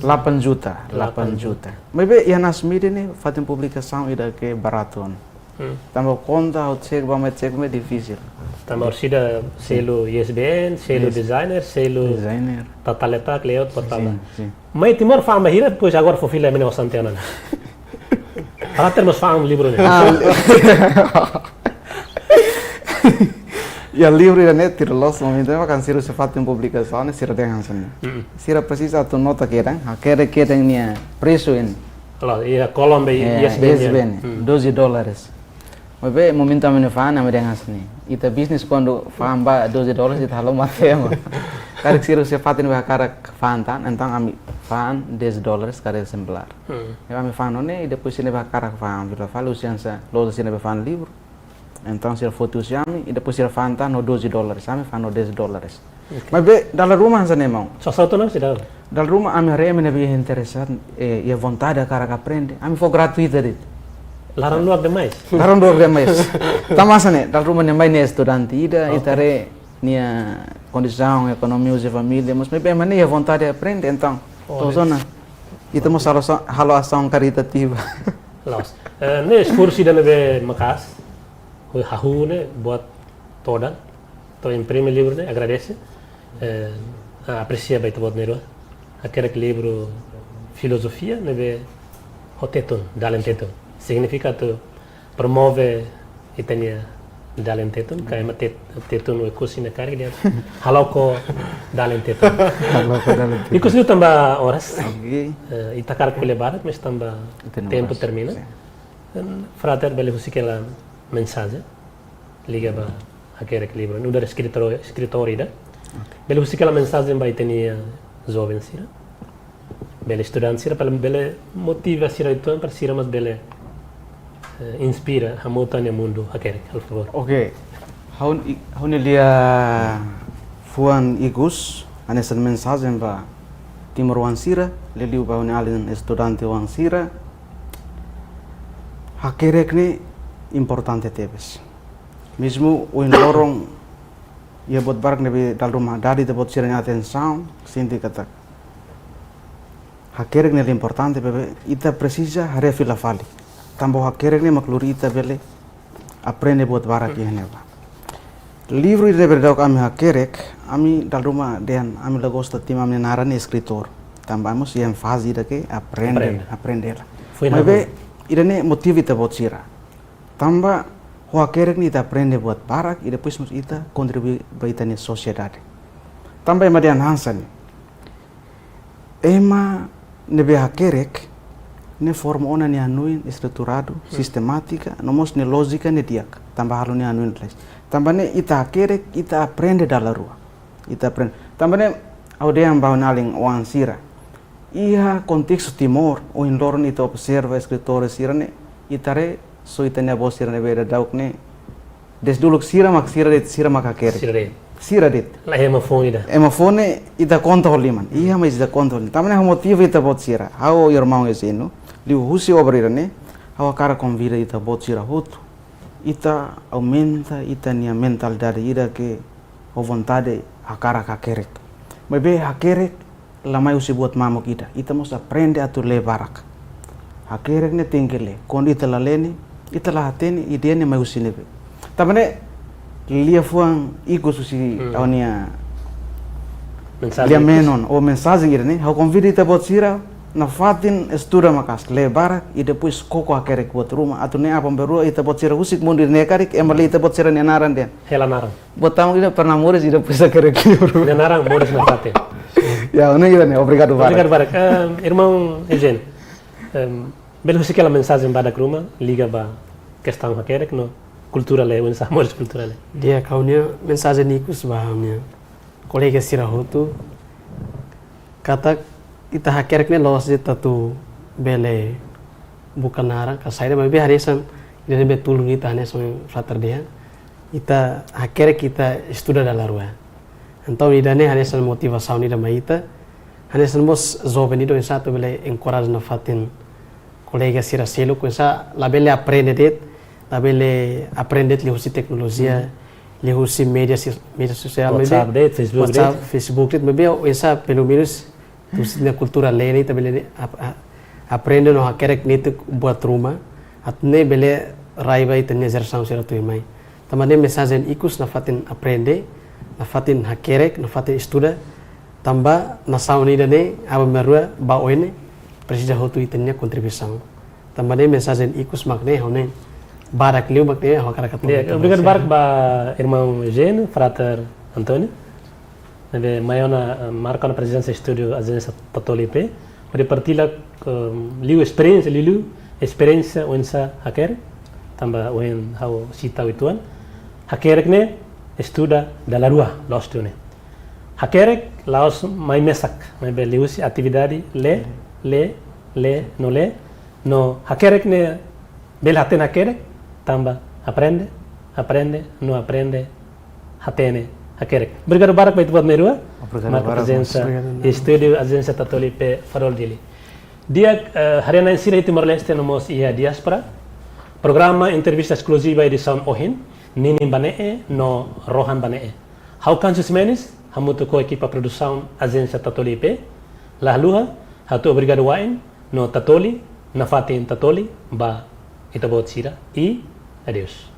delapan juta, delapan juta. Delapan juta. Maibé iha Nas Media ne'e fatin publikasaun ida ke baratu ona. Hmm. Tanba konta, ha'u cek ba mai, cek mai difisil. Tanba orsida selu I S B N, selu, yes, designer, selu, designer, tata letak, layout, portal. Sin, sin. Mai Timor fa'an ba hira, depois agora fó fila ema nia osan tiha ona. Para termos fa'an livru ne'e. Ah, ya, livru ida-ne'e tuir loos momentu ne'e, kan sira husi fatin publikasaun ne'e sira dehan hanesan ne'e. Mm-mm. Sira presiza atu nota kedan, hakerek kedan nia presu ne'e. Loos, iha kolom be, eh, I S B N. I S B N, hmm, doze dólares. Maibé momentu ami-nia fa'an, ami dehan hanesan ne'e. Ita bisnis kuandu fa'an ba doze dólares, ita halo mate ema. Karik sira husi fatin ne'ebé hakarak fa'an tan, entaun ami fa'an dez dólares kada ezemplár. Hmm. Ne'ebé ami fa'an ho ne'e, i depois sira ne'ebé hakarak fa'an fila fali, husi hanesan loja sira ne'ebé fa'an livru. Entaun sira foti husi ami, i depois sira fa'an tan ho doze dólares, ami fa'an ho dez dólares. Oke. Maibé dala ruma hanesan ne'e, maun. Só salto não se dá. Dala ruma ami haree ema ne'ebé interesadu, eh, iha vontade hakarak aprende. Ami fó gratuita de'it. Laran luak demais. Laran luak demais. Tanba hanesan ne'e, dala ruma nia mai ne'e estudante ida, oke, ita haree nia kondisaun ekonomia husi família, mas maibé ema ne'e iha vontade aprende, entaun. Oh, to'o ne'e. Zona. Ita mós halo asaun, halo asaun karitativa. Loos. Eh, ne'e esforsu ida ne'ebé maka'as. Hahú ne'e buat todan. To'o imprime livru ne'e, agradese. Eh, ah, apresia ba ita-boot na'in-rua. Hakerek livru filozofia ne'ebé ho Tetun, dalen Tetun. Signifika atu promove ita-nia dalen Tetun, ka ema Tet-, Tetun Oekusi ne'e karik dehan halo ho dalen Tetun. Halo ho dalen Tetun. Ikus liu tanba oras. Oke. Eh, ita hakarak ko'alia barak, mas tanba tempu termina. Ita-nia oras. Sin. Frater bele husik hela mensajen liga ba hakerek livru, nu'udar eskritór, eskritór ida. Oke. Bele husik hela mensajen ba ita-nia joven sira. Bele estudante sira, para bele motiva sira uitoan, para sira mós bele, eh, inspira, hamutuk iha mundu hakerek, por favor. Oke. Ha'u-nia, ha'u-nia liafuan ikus, hanesan mensajen ba timoroan sira, liuliu ba ha'u-nia alin estudante oan sira. Hakerek ne'e importante tebes. Mezmu ohin loron iha buat barak ne'ebé dala ruma dada ita-boot sira-nia atensaun, sente katak hakerek ne'e importante, maibé ita presiza haree fila fali. Tanba hakerek ne'e mak lori ita bele aprende buat barak iha ne'ebá. Livru ida ne'ebé daudauk ami hakerek, ami dala ruma dehan ami la gosta temi ami-nia naran ne'e eskritór. Tanba ami mós iha faze ida ke aprende, aprende. Aprende. Foin hahú. Maibé ida-ne'e motiva ita-boot sira. Tanba ho hakerek ne'e ita aprende buat barak, i depois mós ita kontribui ba ita-nia sosiedade. Tanba ema dehan hanesan ne'e. Ema ne'ebé hakerek, ne'e forma ona nia hanoin estruturadu, sistemátika, no mós nia lójika ne'e di'ak. Tanba halo nia hanoin lalais. Tanba ne'e ita hakerek, ita aprende dala rua. Ita aprende. Tanba ne'e ha'u dehan ba ha'u-nia alin oan sira. Iha kontestu Timor, ohin loron ita observa eskritór sira-ne'e, ita haree só ita-nia avó sira ne'ebé daudauk ne'e. Desde uluk sira mak, sira de'it, sira mak hakerek. Sira de'it. Sira de'it. La ema foun ida. Ema foun ne'e ita konta ho liman. Iha, mas ita konta ho liman. Tanba ne'e ha'u motiva ita-boot sira. Ha'u, irmaun Eugênio, liuhusi obra ida-ne'e, ha'u hakarak konvida ita-boot sira hotu. Ita aumenta ita-nia mentalidade ida ke ho vontade hakarak hakerek. Maibé hakerek la mai husi buat mamuk ida. Ita mós aprende atu lee barak. Hakerek ne'e tenke lee. Kuandu ita la lee ne'e, ita la hatene ideia ne'e mai husi ne'ebé. Tanba ne'e liafuan ikus husi ha'u-nia mensajen, lia ikus. Menon, ou mensajen ida-ne'e. Ha'u konvida ita-boot sira nafatin estuda maka'as, lee barak, i depois koko hakerek buat ruma. Atu nune'e aban-bainrua ita-boot sira husik mundu ida-ne'e karik, ema lee ita-boot sira-nia naran dehan. Hela naran. Buat tama ida pernah moris ida depois hakerek livru. Nia naran moris nafatin. Ya, ne'e ida-ne'e. Obrigadu barak. Obrigadu barak. Eh, irmaun Eugênio, em, bele husik hela mensajen badak ruma, liga ba kestaun hakerek no kultura lee, oinsá moris kultura lee. Di'ak, ha'u-nia mensajen ikus ba ha'u-nia kolega sira hotu, katak ita hakerek ne'e la'ós de'it atu bele buka naran ka saida, maibé hanesan ida ne'ebé tulun ita hanesan frater dehan. Ita hakerek ita estuda dala rua. Entaun ida-ne'e hanesan motivasaun ida mai ita. Hanesan mós joven ida oinsá atu bele enkoraja nafatin kolega sira seluk oinsá labele aprende de'it, labele aprende de'it liuhusi teknolojia, liuhusi média si-, média sosiál, WhatsApp de'it, Facebook de'it. WhatsApp, Facebook de'it, maibé oinsá pelumenus husi ita-nia kultura lee ne'e ita bele ap-, a-, aprende no hakerek netik buat ruma, atu nune'e bele rai ba ita-nia jerasaun sira tuirmai. Tanba ne'e mensajen ikus nafatin aprende, nafatin hakerek, nafatin estuda, tanba nasaun ida-ne'e aban-bainrua ba oin ne'e presiza hotu ita-nia kontribuisaun. Tanba ne'e mensajen ikus mak ne'e, ha'u-nia barak liu mak ne'e, ha'u hakarak atu. Ya, obrigadu barak ba irmaun Eugênio, frater António. Ne'ebé mai ona, eh, marka ona prezensa estúdiu Ajénsia Tatoli I P, hodi partilla, eh, liu esperiénsia, liuliu esperiénsia oinsá hakerek. tanba ohin ha'u sita uitoan. Hakerek ne'e estuda dala rua, la'ós duni. Hakerek la'ós mai mesak, maibé liuhusi atividade lee, lee, lee, no lee. No hakerek ne'e bele hatene hakerek, tanba aprende, aprende, no aprende, hatene hakerek. Obrigadu barak ba ita-boot na'in-rua. Obrigadu barak, prezensa iha estúdiu Ajénsia Tatoli P Farol Dili. Di'ak, eh, haree-na'in sira iha Timor-Leste no mós iha diáspora. Programa entrevista eskluziva edisaun ohin, ninin ba ne'e no rohan ba ne'e. Ha'u Kansu Ximenes, hamutuk ho ekipa produsaun Ajénsia Tatoli P. La haluha, hato'o obrigadu wa'in, no Tatoli, nafatin Tatoli, ba ita-boot sira, i adeus.